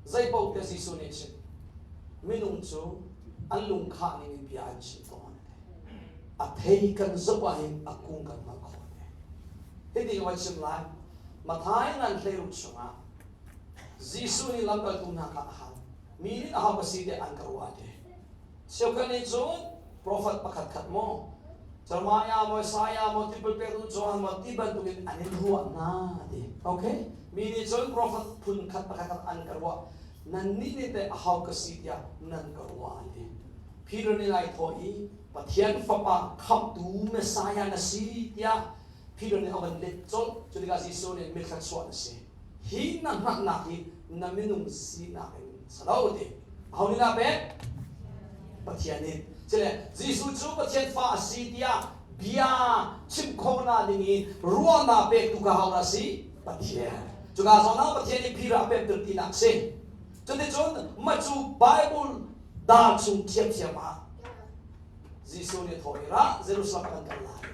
Zeipaoh te Jesuh nih chim. Minung cu an lungkhah ning in bia an chim tawn. A thei kan zoh ah hin a kung kan hngalh khawh te. Hiti ka van chim lai. Matthai ngan hleiruk chungah Jesuh nih lamkaltu hna kha a hal. Mi nih aho ka si tiah an ka ruah ti. Cheukhat nih cun profet pakhat khat maw, Jeremiah maw, Isaiah maw, tipil pektu Johan maw ti bantukin an in ruah hna ti. Okay? Mi nih cun profet phun khat pakhat khat an ka ruah. Nannih nih teh aho ka si tiah nan ka ruah an ti. Peter nih lai thawh i Pathian Fapa khamhtu Messiah na si tiah Peter nih a van let colh. Cu tikah Jesuh nih mithla chuah na si. Hi na hngalhnak hi na minung sinak in si lo ti. Aho nih dah pek? Pathian nih. Cile Jesuh cu Pathian fa a si tiah bia chim khawhnak ding i ruahnak pektu kha ho dah si? Pathian. Cuka zawn ah Pathian nih Peter a pemter tinak si. Cuticun mah cu Bible dar chung thiamthiam ah Jesuh nih thawh i ra Jerusalem kan kal lai.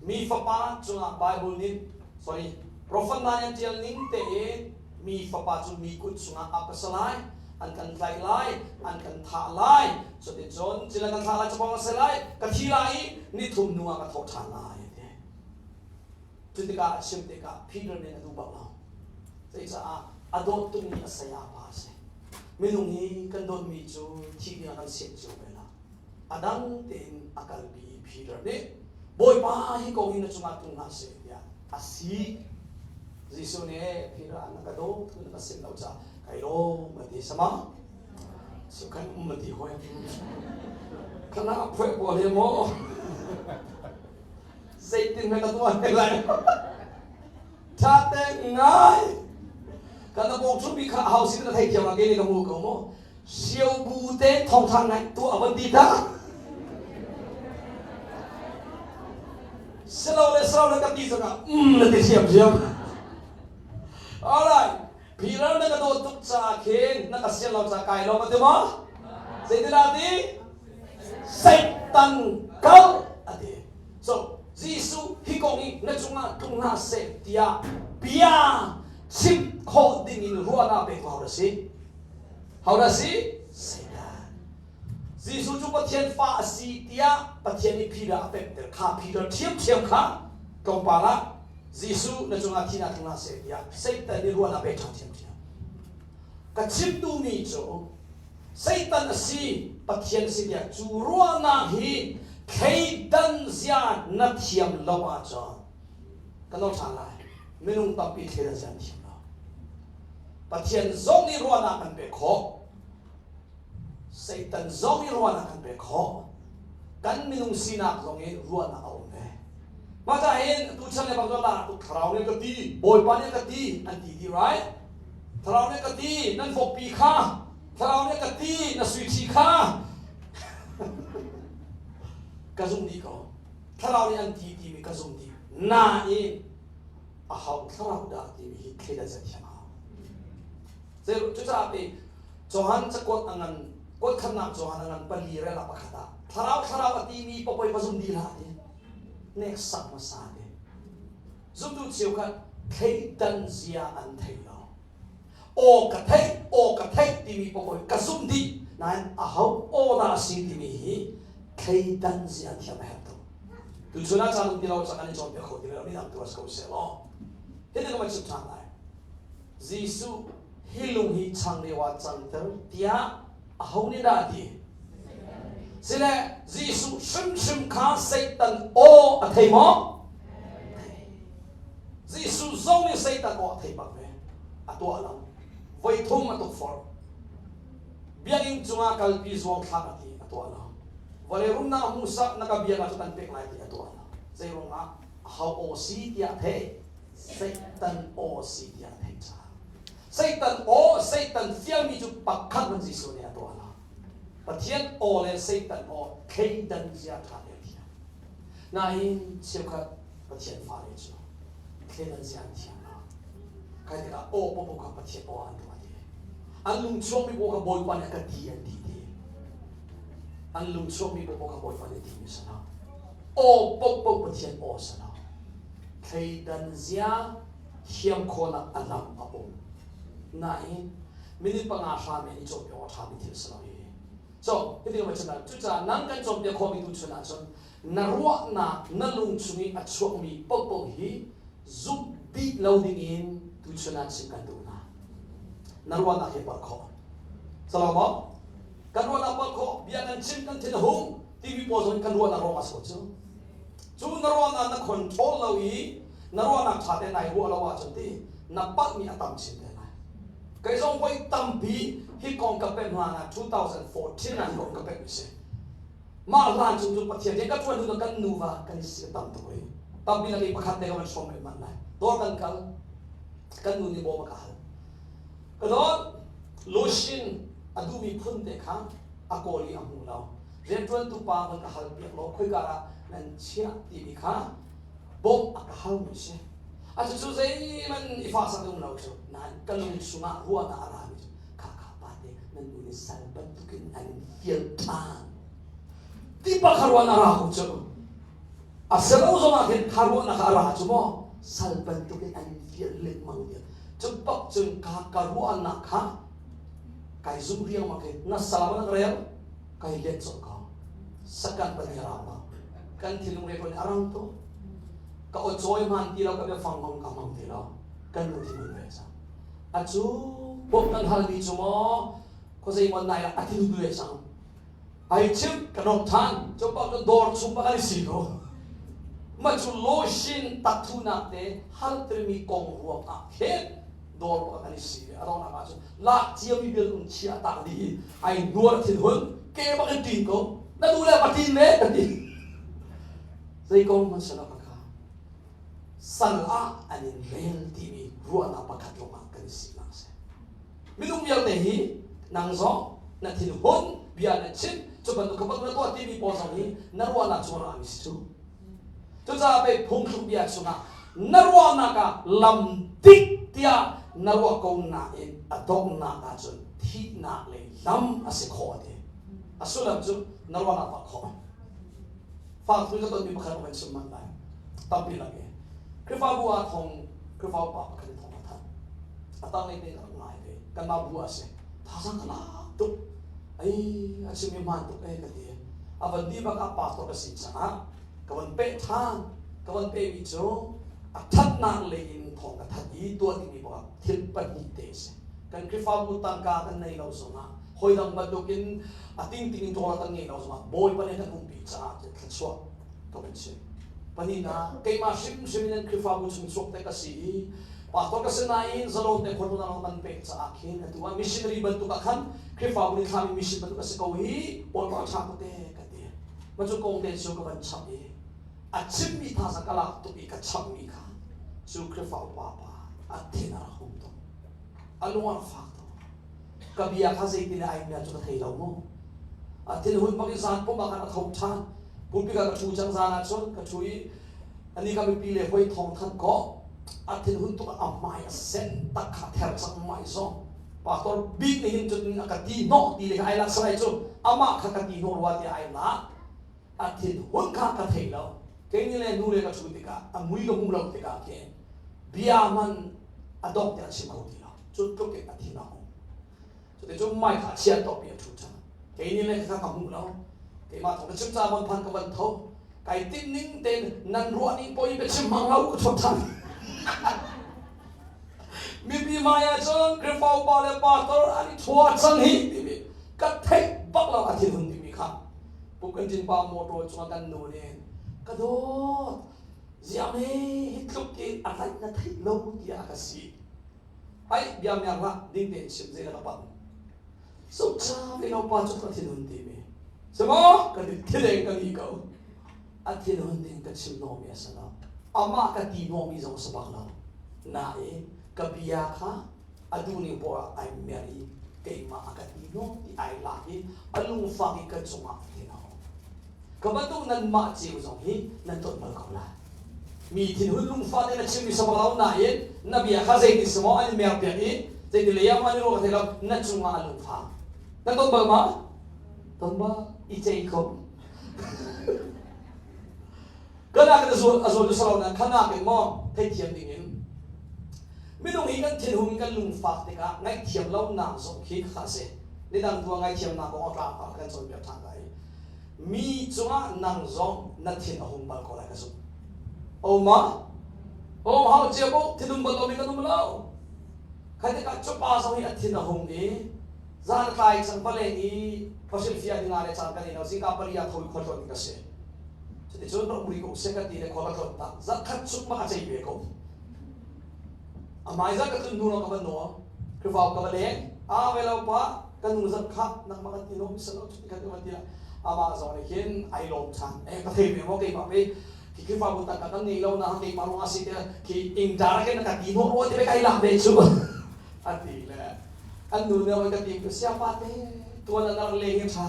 Mi fapa cungah Bible nih sorry profet hna nih an ṭial ning tein mi fapa cu mi kut chungah a ka si lai, an kan tlaih lai, an kan thah lai. Cuticun cil an kan thlah lai cu a si lai, ka thi lai i nithum hnu ah ka tho ṭhan lai a ti. Cu tikah a chim tikah Peter nih a duh bak lo. Zeicah a dawt tukmi a saya pa a si. Minung hi kan dawtmi cu thih ding ah kan sianh cio ve lo. A dang tein a kalpi Peter nih Bawipa hi ko hi na cungah tlung hlah seh tiah a si. Jesuh nih Peter na ka dawt na ka sin lo caah kai lawm a ti sama. So kan um a ti hoi. Kana phuai pawl he maw? Zeitin na ka tuah ne lai? Tha te ngai. Kan na bawng chungmi kha hau sin na thei thiam la ke ni ka mu ko mo. Siau te thawngtha ngaih tu a van ti ta. Silo le silo le ka ti zongah na ti siam siam. Alright. Peter na ka dawt tuk caah khin na ka sian lo ca kai lo ma ti maw? Zeitindah ti? Satan kal a ti. So Jesuh hi kong hi na cungah tlung hna seh tiah bia chim khawh ding in ruahnak pek ko a si. Ho dah si? Satan. Jesuh cu Pathian fa a si tiah Pathian nih Peter a pekter kha Peter ṭhiamṭhiam kha tlawmpal ah Jesuh na cungah thihnak tlung hlah seh tiah Satan nih ruahnak pek ṭhan ṭhiamṭhiam. Ka chim duhmi cu Satan a si, Pathian a si tiah cu ruahnak hi thleidan zia na thiam lo ahcun ka lo ṭhan lai. Minung tampi thleidan zia an thiam lo. Pathian zong nih ruahnak kan pek khawh. Satan zong nih ruahnak kan pek khawh. Kan minung sinak zong i ruahnak a um ve. Mah ca hin tuchan le bang la tu thlarau nih ka ti, Bawipa nih ka ti an ti dih right? Thlarau nih ka ti, nan vokpi kha. Thlarau nih ka ti, na sui ṭhi kha. Ka zumh dih ko. Thlarau nih an ti timi ka zumh dih. Nain a hau thlarau dah timi hi thleidan zat thiam hau. Cucaah ti Johan cakuat a ngan kuat khatnak Johan a ngan pali rel ah pakhat ah thlarau thlarau a timi papoi va zum dih hlah ti nek sak hmasa ti zumtu cheukhat thleidan zia an thei lo aw ka theih aw ka theih timi papoi ka zumh dih nain a ho aw dah a si timi hi thleidan zia thiam a herh tuk Tuchun ah caan um ti lo cang an i cawnpiak kho ti lo ni dang tu as ko seh law. Hi ka van chim ṭhan lai. Jesuh hi lung hi changreu ah canter tiah aho nih dah a ti? Sile Jesuh hrimhrim kha Satan aw a thei maw? Jesuh zong nih Satan aw a thei bak ve. A tuah lo. Voi thum a tukforh. Biakinn cungah kalpi zuang thlak a ti a tuah lo. Vawlei rumnak hmuhsak na ka biak ahcun kan pek lai ti a tuah lo. Zei ruangah aho aw si tiah a theih? Satan aw si tiah a theih caah. Satan aw, Satan fialmi cu pakhat hmanh Jesuh nih a tuah lo. Pathian aw le Satan aw thleidan zia ṭha te thiam. Nain cheukhat Pathian fale cu thleidan zia an thiam lo. Kai tikah aw popo kha Pathian aw an ruah ti. An lung chuakmi popo kha Bawipa nih a ka ti an ti ti. An lung chuakmi popo kha Bawipa nih ti mi si lo. Aw popo Pathian aw si lo. Thleidan zia thiam khawhnak a lam a um. Nain minute panga hra men i cawnpiak awk a ṭhami thil si lo hi. So, hitin ka chim lai. Cucaah nang kan cawnpiak khawhmi tu chun ahcun na ruahnak, na lung chung i a chuakmi paohpaoh hi zumh dih lo dingin tuchun ah chim kan duh hna. Na ruahnak hi palh khawh. Salo maw? Kan ruahnak palh khawh, bia kan chim, kan thin a hung timi pawl zong kan ruahnak ruang a si cu. Cu na ruahnak na control lo i na ruahnak ṭha te nai ruah lo ahcun ti na palhmi a tam chin te lai. Kei zong voi tampi hi kong ka pemh hlan ah 2014 ah hi kong ka pemh si. Mah hlan chung cu Pathian he ka ṭuan hnu kan nuva kan i si tam tuk i tampi lak i pakhat te ka van hrawm rih manh lai. Dawr kan kal kan nu nih bawm a ka hal. Ka dawt lotion a duhmi phun te kha a kawl i a hmu lo. Rianṭuantu pa van ka hal piak law khoika ah nan chiah timi kha bawmh a ka halmi si. A cucu zeihmanh i fahsak um lo cu. Nain ka lung chungah ruahnak a rami cu kha kha pa te nan nu nih sal bantukin an in fial ṭhan. Ti pa kha ruahnak a ra ko cu. A si lo zongah khin kha ruahnak kha a ra cu maw sal bantukin an in fial lengmang tiah. Cu bak cun ka ka ruahnak kha kai zum riangmang khi na salam na rel kai let colh ko. Sakan pahnih a rau lo. Kan thinlung re ko nih a rang tuk. Ka aw cawi hman ti lo, ka biafang hmang ka hmang ti lo. Kan lung thin ve cang. A cu bawmh kan halmi cu maw khuazei maw nai ah a thin ve cang. Ai chim ka nok than. Cu pa cu dawr chung pa kan i si ko. Ma cu lotion takthunak te hal tirmi kong ruang ah khin dawr pa kan i si ve. A donghnak ah cun lak ciami bil um chia tak dih i ai nuar thin hun ke bak in tin ko. Na duh le pa tin ve ka ti. Zei kong hmanh si lo kha sal ah an in rel timi ruahnak pakhat lawngah kan i sinak a si. Minung vialte hi nang zong na thinhun bia na chim cu bantuk kha bak na tuah timi pawl zong hi na ruahnak chung ah mi si cu. Cucaah pei phungthluk bia chungah na ruahnak ah lam dik tiah na ruah ko nain a donghnak ahcun thihnak lei lam a si khawh ti. A sullam cu na ruahnak bak khawh. Fangthui ka tonmi pakhat kan chim manh lai. Tampi lak i Khrihfabu ah thong Khrihfa upa pakhat in thong a thanh. A tanglei te ka rak ngai ve. Kanmah bu ah si. Thazang ka lak tuk. Ai a chimmi hmaan tuk eh ka ti. A van di bak ah pastor ka si caah ka van peh ṭhan. Ka van pehmi cu a ṭhatnak lei in thong ka thanh i tuah dingmi bak ah thil pahnih te a si. Kan Khrihfabu tangka kan nei lo zongah hawidang bantukin a tingting in rawl kan ngei lo zongah Bawipa nih kan umpi caah thluachuah ka van chim. Pahnihnak, keimah hrimhrim in Khrihfabu chung chuak te ka si i pastor ka si nain zalon te khual unau kan pek caah khin atu ah missionary bantuk ah khan Khrihfabu nih thlami mission bantuk a si ko hi Bawipa a ṭha ko te ka ti. Ma cu kong te cu ka van chap i a chimmi thazaang ka lak tuk i ka chapmi kha cu Khrihfa upa pa a thin a rak hung tuk. A lung a rak fak tuk. Ka bia kha zeitin ai mia cu ka thei lo mu. A thinhun bak i zan pum ah khan a tho ṭhan. Pulpit ah ka ṭhu cang zan ah cun ka ṭhu i ani ka mipi le hoi thawng thanh kaw a thinhun tuk a hmai a sen tak kha ther cang mai zong pastor bik nih hin cun a ka ti hnawh ti le ai lak salai cu amah kha ka ti hnawh rua ti ai lak a thinhun kha ka thei lo kei ni le nu le ka ṭhu tikah a mui ka hmu lo tikah khin bia man a dok tiah chim kho ti lo cu tluk in a thin a hung cuticun mai kha a chia tawpi a ṭhu cang kei nih le kha ka hmu lo keimah thawng na chim ca von phan ka van tho kai tinh ning tein nan ruah ning poi in chim hmang lo ka ṭhut ṭhan mipi hmai ah cun Khrihfa upa le pastor an i thua cang hi timi ka theih bak lo a thinhun timi kha. Pu kan tin pa motor cungah kan nu nih ka dawt ziang he hi tluk in a rat na theih lo tiah a ka si. Ai bia miang hlah ding tein chim zei na ka pang. So cha ve lo pa cu ka thinhun ti mi. Simo ka thileng ka ngi ko. A thinhun ding ka chim nawmi a si lo. Amah ka ti nawmi zong si bak lo. Nain ka bia kha a duhning poah ah ai mer i keimah a ka ti nawn ti ai lak i a lungfak i ka cungah a thin a hung. Ka bantuk nanmah ceu zong hi nan ton bal ko lai. Mi thinhun lungfah te na chimmi si bak lo nain na bia kha zeiti si maw an i mer piak i zeiti lei ah maw an i ruah ka thei lo na cungah a lungfak. Na ton bal ma? Ton bal i cei ko. Kana kan a zual tu salo na khana ke maw theithiam ding in minung hi kan thinhung kan lungfak tikah ngaihthiam lo nak zong khi kha si nidang tu ngaihthiam nak kong a tlang pa kan cawnpiak ṭhan lai mi cungah nang zong na thin a hung bal ko lai ka zumh o ma o hau cia bo thinhung bal lo mi kan um lo khai tikah cupa zong hi a thin a hung i zan tlai cang paleng i pashin fia dinga le caan kan ei lo zingka paria tho i khua tlawn ka si Cuticun rak uri ko seh ka ti le khua ka tlon tak zarhkhat chung bak a cei ve ko. A hmai zarh ka tlun hnu lawng ka van nawl. Khrihfabu ka va leng. A ve lo pa ka nu zarh kha nangmah kan ti lawm salo cuti khan ka van ti amah zong nih khin ai lawm ṭhan. Eh ka thei ve maw keimah ve khi Khrihfabu tangka kan ngei lo na keimah ruangah si te khi ingtar khin ka ti hnawh rua ti ve kai lak ve cu a ti le an nu nih ka ti siangpa te tuan an rak leng hi ṭha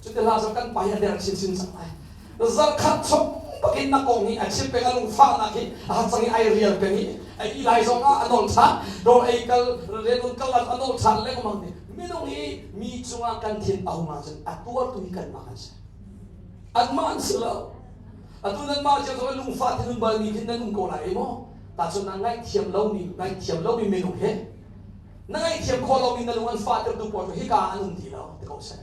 Cuti hlah cu kan pa hi a der chinchin cang lai. Zarkhat chung bakin na kong hi a chim peng a lungfahnak hi a cang i ai rial peng i a i lai zong ah a nawl ṭhan rawl ei kal rian kal a nawl ṭhan lengmang ti minung hi mi cungah kan thin a hung ahcun a tuartu hi kanmah kan si anmah an si lo atu nanmah cio zong lungfah thinhun balmi khin nan um ko lai maw tahcun na ngaihthiam lomi ngaihthiam lomi minung he Na ngaihthiam khawh lomi na lung an fahtertu pawl cu hika ah an um ti lo ti ko seh.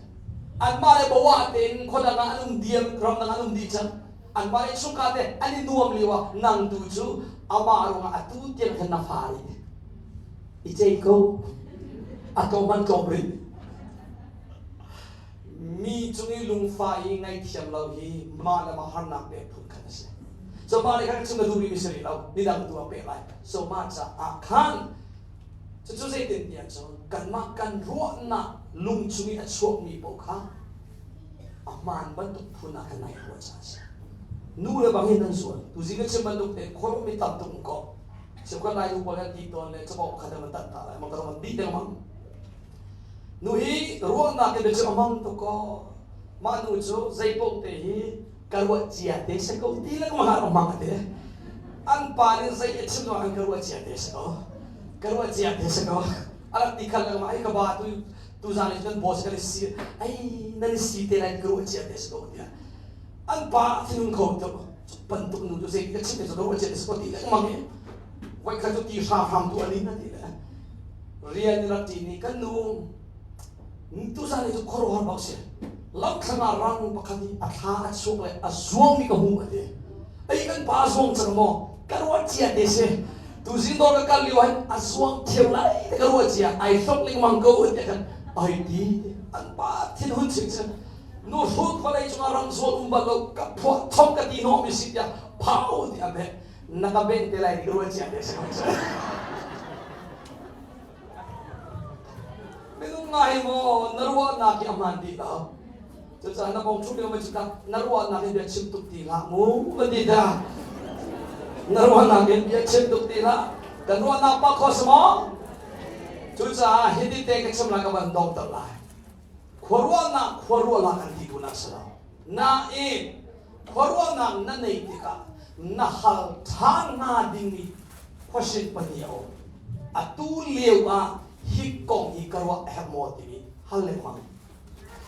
Anmah le bawah tein khuadang ah an um diam, ramdang an um dih cang. Anmah le chungkhar te an i nuam lio ah nang tu cu amah ruangah atu tiang khan na fa rih. I cei ko. A tlawm man tlawm rih. Mi cung i lungfah i ngaihthiam lo hi mah le mah harnak pek phun khan a si. So mah le khan chung na duh rih mi si rih lo. Nidang tu ah pek lai. So mah caah khan Cucu zeitintiah cun kanmah kan ruahnak lung chung i a chuakmi paoh kha a hmaan bantuk phun ah khan nai ruah caah a si. Nu le bang hin nan zual. Tuzing ka chim bantuk te khuaruah mi tam tuk um ko. Cheukhat lai nu pawl an ti tawn le capo pakhat an tan ta lai mang ka ron dih lengmang. Nu hi ruahnak in biachim a hmang tuk ko. Mah nu cu zei paoh te hi ka ruah cia te si ko ti lengmang ah hmang te an pa nih zei a chim zong an ka ruah cia te si ko ka ruah cia te si ko a rak ti khal lengmang ai ka ba tu tu zan in kan boss kan si ai nan si te lai ka ruah cia te si ko tiah an pa thinung kho tuk bantuk nu tu zei ka chim te ka ruah cia te si ko ti lengmang i voi khat cu ti hram hram tu ani na ti le rian rak ti ni kan nu Tuzan hi cu khuaruahhar bak si. Lamthlang ah rang pakhat nih a thla a chuak le a zuangmi ka hmuh a ti. Ei kan pa a zuang cang maw? Ka ruah cia te si. Tuzing dawr ka kal lio hin a zuang thiam lai te ka ruah cia. Ai hlok lengmang ko ti khan ai ti. An pa thinhun chinchin. Nu hrut vawlei cungah rang zual um bal lo ka phuah thong ka ti hnawh mi si tiah phau ti a beh. Na ka beng te lai ti ka ruah cia te si. Minung ngai maw na ruahnak hi a hmaan dih lo. Cucaah na kong ṭhum lio ma cun na ruahnak in bia chim tuk ti hlah mu va ti ta. Na ruahnak in bia chim tuk ti hlah. Kan ruahnak pa kho si maw? Cucaah hiti te ka chim lai ka van dongter lai. Khuaruahnak khuaruahnak an ti duhnak si lo. Nain khuaruahnak na neih tikah na hal ṭhan hnga dingmi question pahnih a um. Atu lio ah hi kong hi ka ruah a herh maw timi hal lengmang.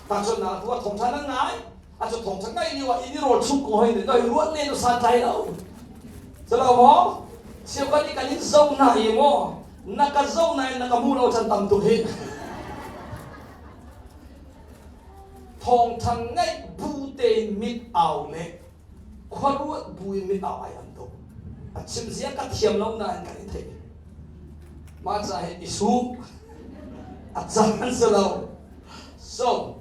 Tahchunhnak atu ah thawngṭha nan ngai, a cu thawngṭha ngaih lio ah inn i rawl chung ko hoi ne ruat len u santlai lo. Culo maw? Cheukhat nih kan in zo hna i maw na ka zo nain na ka hmu lo chan tam tuk hi. Thawngṭha ngaih bu tein mit au le khuaruat bu in mit au ai an tuk. A chim zia ka thiam lo nain kan i theih. Mah ca hi i sum a caan si lo. So,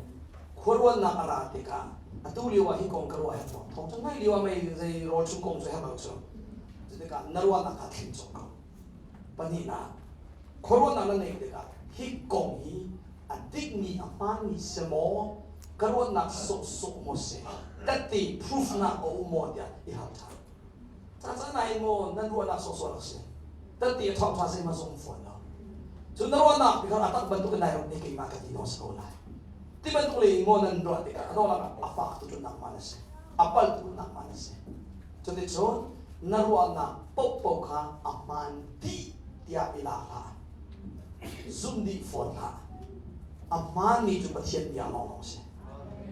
khuaruatnak a ra tikah Atu lio ah hi kong ka ruah herh lo. Thawng cu ngai lio ah mei zei rawl chung kong cu herh lo cu. Cutikah na ruahnak kha thlen cawk ko. Pahnihnak, khuaruahnak na neih tikah hi kong hi a dikmi a hmaanmi si maw, ka ruahnak sawhsawh maw si, tette proof nak a um maw tiah i hal ṭhan. Caca nain maw nan ruahnak sawhsawh rak si. Tette a ṭhawng ṭha zeihmanh zong um fawn lo. Cun na ruahnak bikar a tak bantuk in nai ruat nih keimah ka ti maw si ko lai. Ti bantuk le maw nan ruah tikah a dawlak a fak tu cu nangmah na si. A pal tu nangmah na si. Cuticun na ruahnak paohpaoh kha a hmaan dih tiah i lak hlah. Zum dih fawn hlah. A hmaanmi cu Pathian bia lawnglawng a si.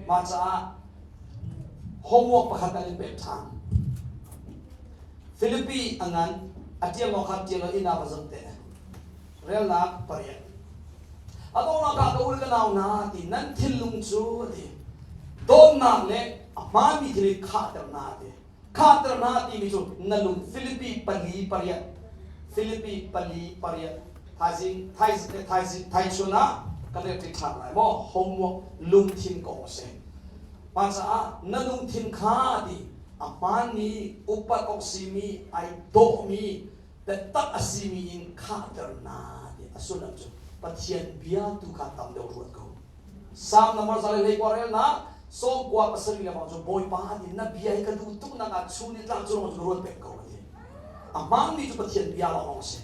Mah caah homework pakhat kan in pek ṭhan. Filipi a ngan, a ṭial lawng kha ṭial lo inn ah va zam te. Relnak pariat. A donghnak ah ka u le ka nau hna ti nan thinlung cu a ti. Dawtnak le a hmaanmi thil i khahter hna a ti. Khahter hna timi cu na lung Filipi pali pariat Filipi pali pariat thaizing thaizing thaizing thaichun ah kan rel ṭi ṭhan lai maw homework lungthin kong a si. Mah caah na lungthin kha ti a hmaanmi upat awk simi ai dawhmi biatak a simi in khahter hna ti a sullam cu Pathian bia tu kha tam deuh ruat ko. Salm nambar 121 relnak 97 le bang cu Bawipa nih na bia hi ka duh tuk nak ah chun ni tlak cu lawng cu ka ruat peng ko a ti. A hmaanmi cu Pathian bia lawng a si.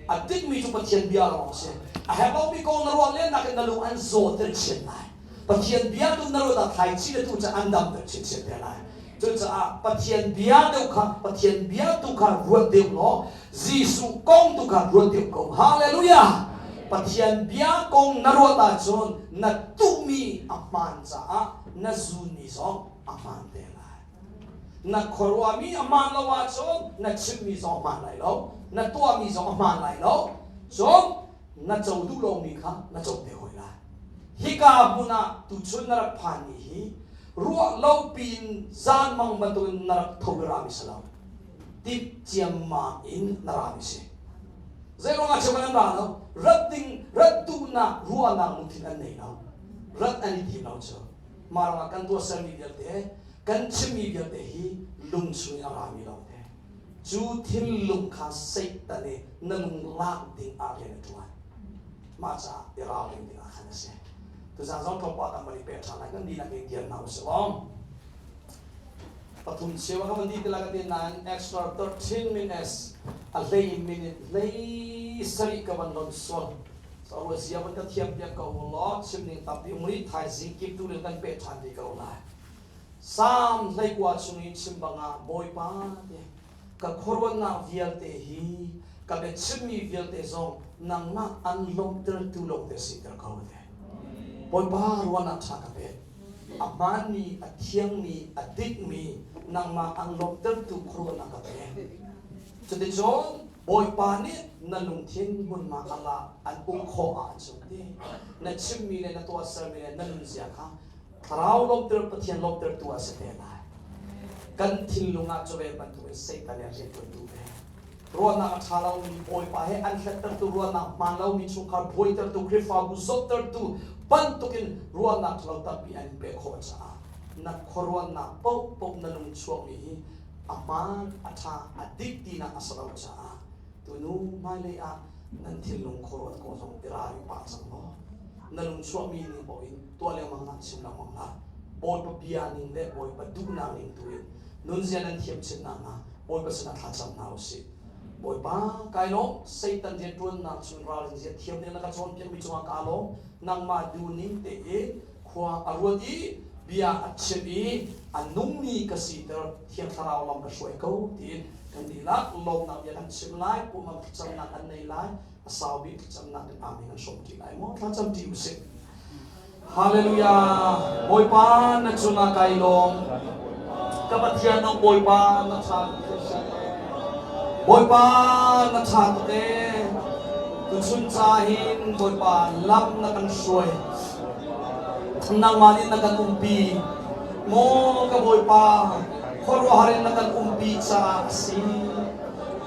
A dikmi cu Pathian bia lawng a si. A herh lomi kong na ruah len nakin na lung an zawter chin lai. Pathian bia tu na ruat ah thlaici le tu cu an damter chinchin te lai. Cucaah Pathian bia deuh kha Pathian bia tu kha ruat deuh law Jesuh kong tu kha ruat deuh ko. Hallelujah! Pathian bia kong na ruat ahcun na tuhmi a hmaan caah na zunmi zong a hmaan te lai. Na khuaruahmi a hmaan lo ahcun na chimmi zong a hmaan lai lo. Na tuahmi zong a hmaan lai lo. Cun na co duh lomi kha na co te hoi lai. Hika hmun ah tuchun na rak phanmi hi ruah lo piin zanmang bantukin na rak tho i rami si lo. Tip ciammam in na rami si. Zeiruangah cheu kan ra lo? Rat ding, rat duhnak, ruahnak lungthin an nei lo. Rat an i tim lo cu. Mah ruangah kan tuahsermi vialte, kan chimmi vialte hi lung chung in a rami lo te. Cu thinlung kha Satan nih na lung lak ding ah rian a ṭuan. Mah caah i ralring ding ah khan a si. Tuzaan zong tlawmpal kan van i pek ṭhan lai kan dihlak in dir hna usih law. Pathum cheu a kan van dih ti lai ka ti nain extra 13 minutes a hlei minute hlei sarih ka van lon sual. So a zia van ka thiam piak ko u law chim ning tampi um rih thaizing kip tu kan peh ṭhan te ko lai. Salm 19 chung i chim bangah Bawipa ti ka khuaruahnak vialte hi ka biachimmi vialte zong nangmah an lawmhtertu lawngte siter ko te. Bawipa ruahnak ṭha ka pek. A hmaanmi, a thiangmi, a dikmi nangmah an lawmhtertu khuaruahnak ka pek. Cuticun Bawipa nih na lungthin hmunhma ala an uk khawh ahcun ti na chimmi le na tuahsermi le na nunzia kha Thlarau lawmhter Pathian lawmhtertu ah si te lai. Kan thinlung ah cu ve bantukin Satan nih a rianṭuantu ve. Ruahnak a ṭha lomi Bawipa he an hlattertu ruahnak hmaan lomi chungkhar buaitertu Khrihfabu zawttertu bantukin ruahnak ṭhalo tampi an in pek khawh caah na khuaruahnak paohpaoh na lung chuakmi hi a hmaan, a ṭha, a dik tinak a si lo caah tunu hmailei ah nan thinlung khuaruat ko zong i ralring pah cang law na lung chuahmi ning paoh in tuah lengmang hlah chim lengmang hlah Bawipa bia ning le Bawipa duhnak ning tu in nunzia nan thiam chin nakhnga Bawipa sinah thlacam hna usih Bawipa kai lawm Satan rianṭuannak chung ralrin zia thiam ding na ka cawnpiakmi cungah kaa lawm nangmah duhning tein khua a ruat i bia a chim i a nungmi ka siter Thiang Thlarau lam ka hruai ko tiin kan dihlak lawmnak bia kan chim lai pumam thlacamnak an nei lai a sau bik thlacamnak in amen an hrawm ṭi lai maw thlacam ṭi usih Hallelujah Bawipa na cungah kai lawm ka Pathian nang Bawipa na ṭha Bawipa na ṭha tuk ee tuchun ca hin Bawipa lam na kan hruai nangmah nih na kan umpi maw ka Bawipa khuaruahhar in na kan umpi caah a si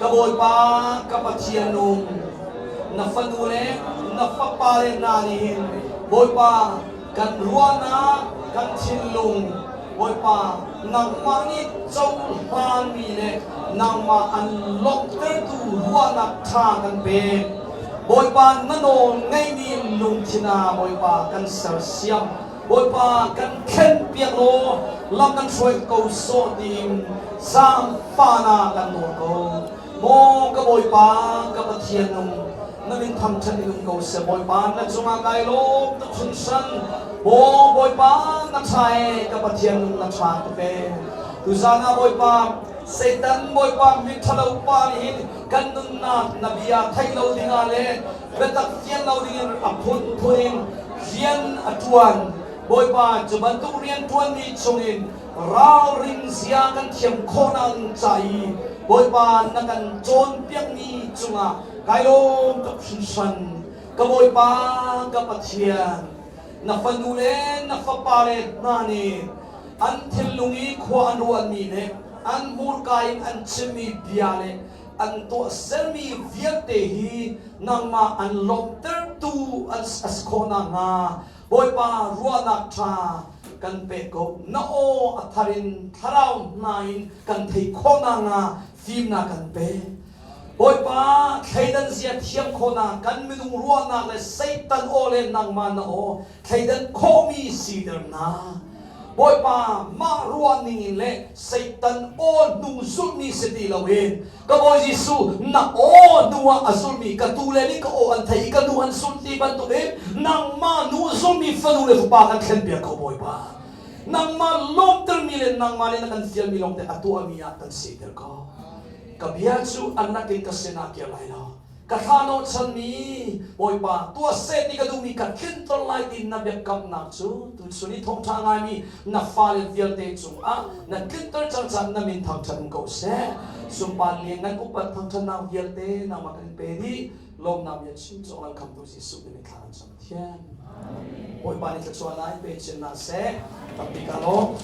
Ka Bawipa, ka Pathian nung, na fanu le na fapa le hna nih hin Bawipa kan ruahnak, kan thinlung, Bawipa nangmah nih cohlanmi le nangmah an lawmhtertu ruahnak ṭha kan pek. Bawipa na nawl ngeihmi lungthin ah Bawipa kan sersiam. Bawipa kan thlenpiak law lam kan hruai ko sawh tiin zaangfahnak kan nawl ko. Maw ka Bawipa, ka Pathian nung, na min thangṭhat in um ko seh. Bawipa na cungah kai lawm tuk hringhran. Maw Bawipa, na ṭha ee, ka Pathian nung na ṭha tuk ee. Tuzaan ah Bawipa, Satan Bawipa miṭhalo pa nih hin kan nunnak na bia theih lo dingah le biatak fian lo dingin a phunphun in rian a ṭuan. Bawipa, cu bantuk rian ṭuanmi chungin ralring zia kan thiam khawhnak ca i Bawipa na kan cawnpiakmi cungah kai lawm tuk hringhran. Ka Bawipa, ka Pathian, na fanu le na fapale hna nih an thinlung i khua an ruahmi le an hmurka in an chimmi bia le an tuahsermi vialte hi nangmah an lawmhtertu an si khawh nakhnga Bawipa ruahnak ṭha kan pek ko. Na aw a thar in thlarau hna in kan theih khawh nakhnga fimnak kan pe. Bawipa thleidan zia thiam khawhnak kan minung ruahnak le Satan aw le nangmah na aw thleidan khawhmi siter hna. Bawipa mah ruah ning in le Satan aw hnu zulhmi si ti loin ka Bawi Jesuh na aw hnu ah a zulmi ka tu le nih ka aw an thei i ka nu an sulh ti bantukin nangmah nu zulmi fanu le fapa kan thlenpiak ko Bawipa. Nangmah lawmtermi le nangmah nih na kan fialmi lawngte a tuahmi ah kan siter ko. Ka bia cu an nakin ka sinah kir lai lo. Ka thla hnawhchanmi Bawipa tuah seh ti ka duhmi ka tlinter lai ti na biakamnak cu tuchun i thawngṭha ngaimi na fale vialte cungah na tlinter cang caah na min thangṭhat um ko seh. Sunpar lianngan upat thangṭhatnak vialte nangmah kan pe dih. Lawmnak bia chim cawk lan khamtu Jesuh nih thla kan cam Pathian. Bawipa nih thluachuah lai pe chin hna seh. Tampi ka lawm.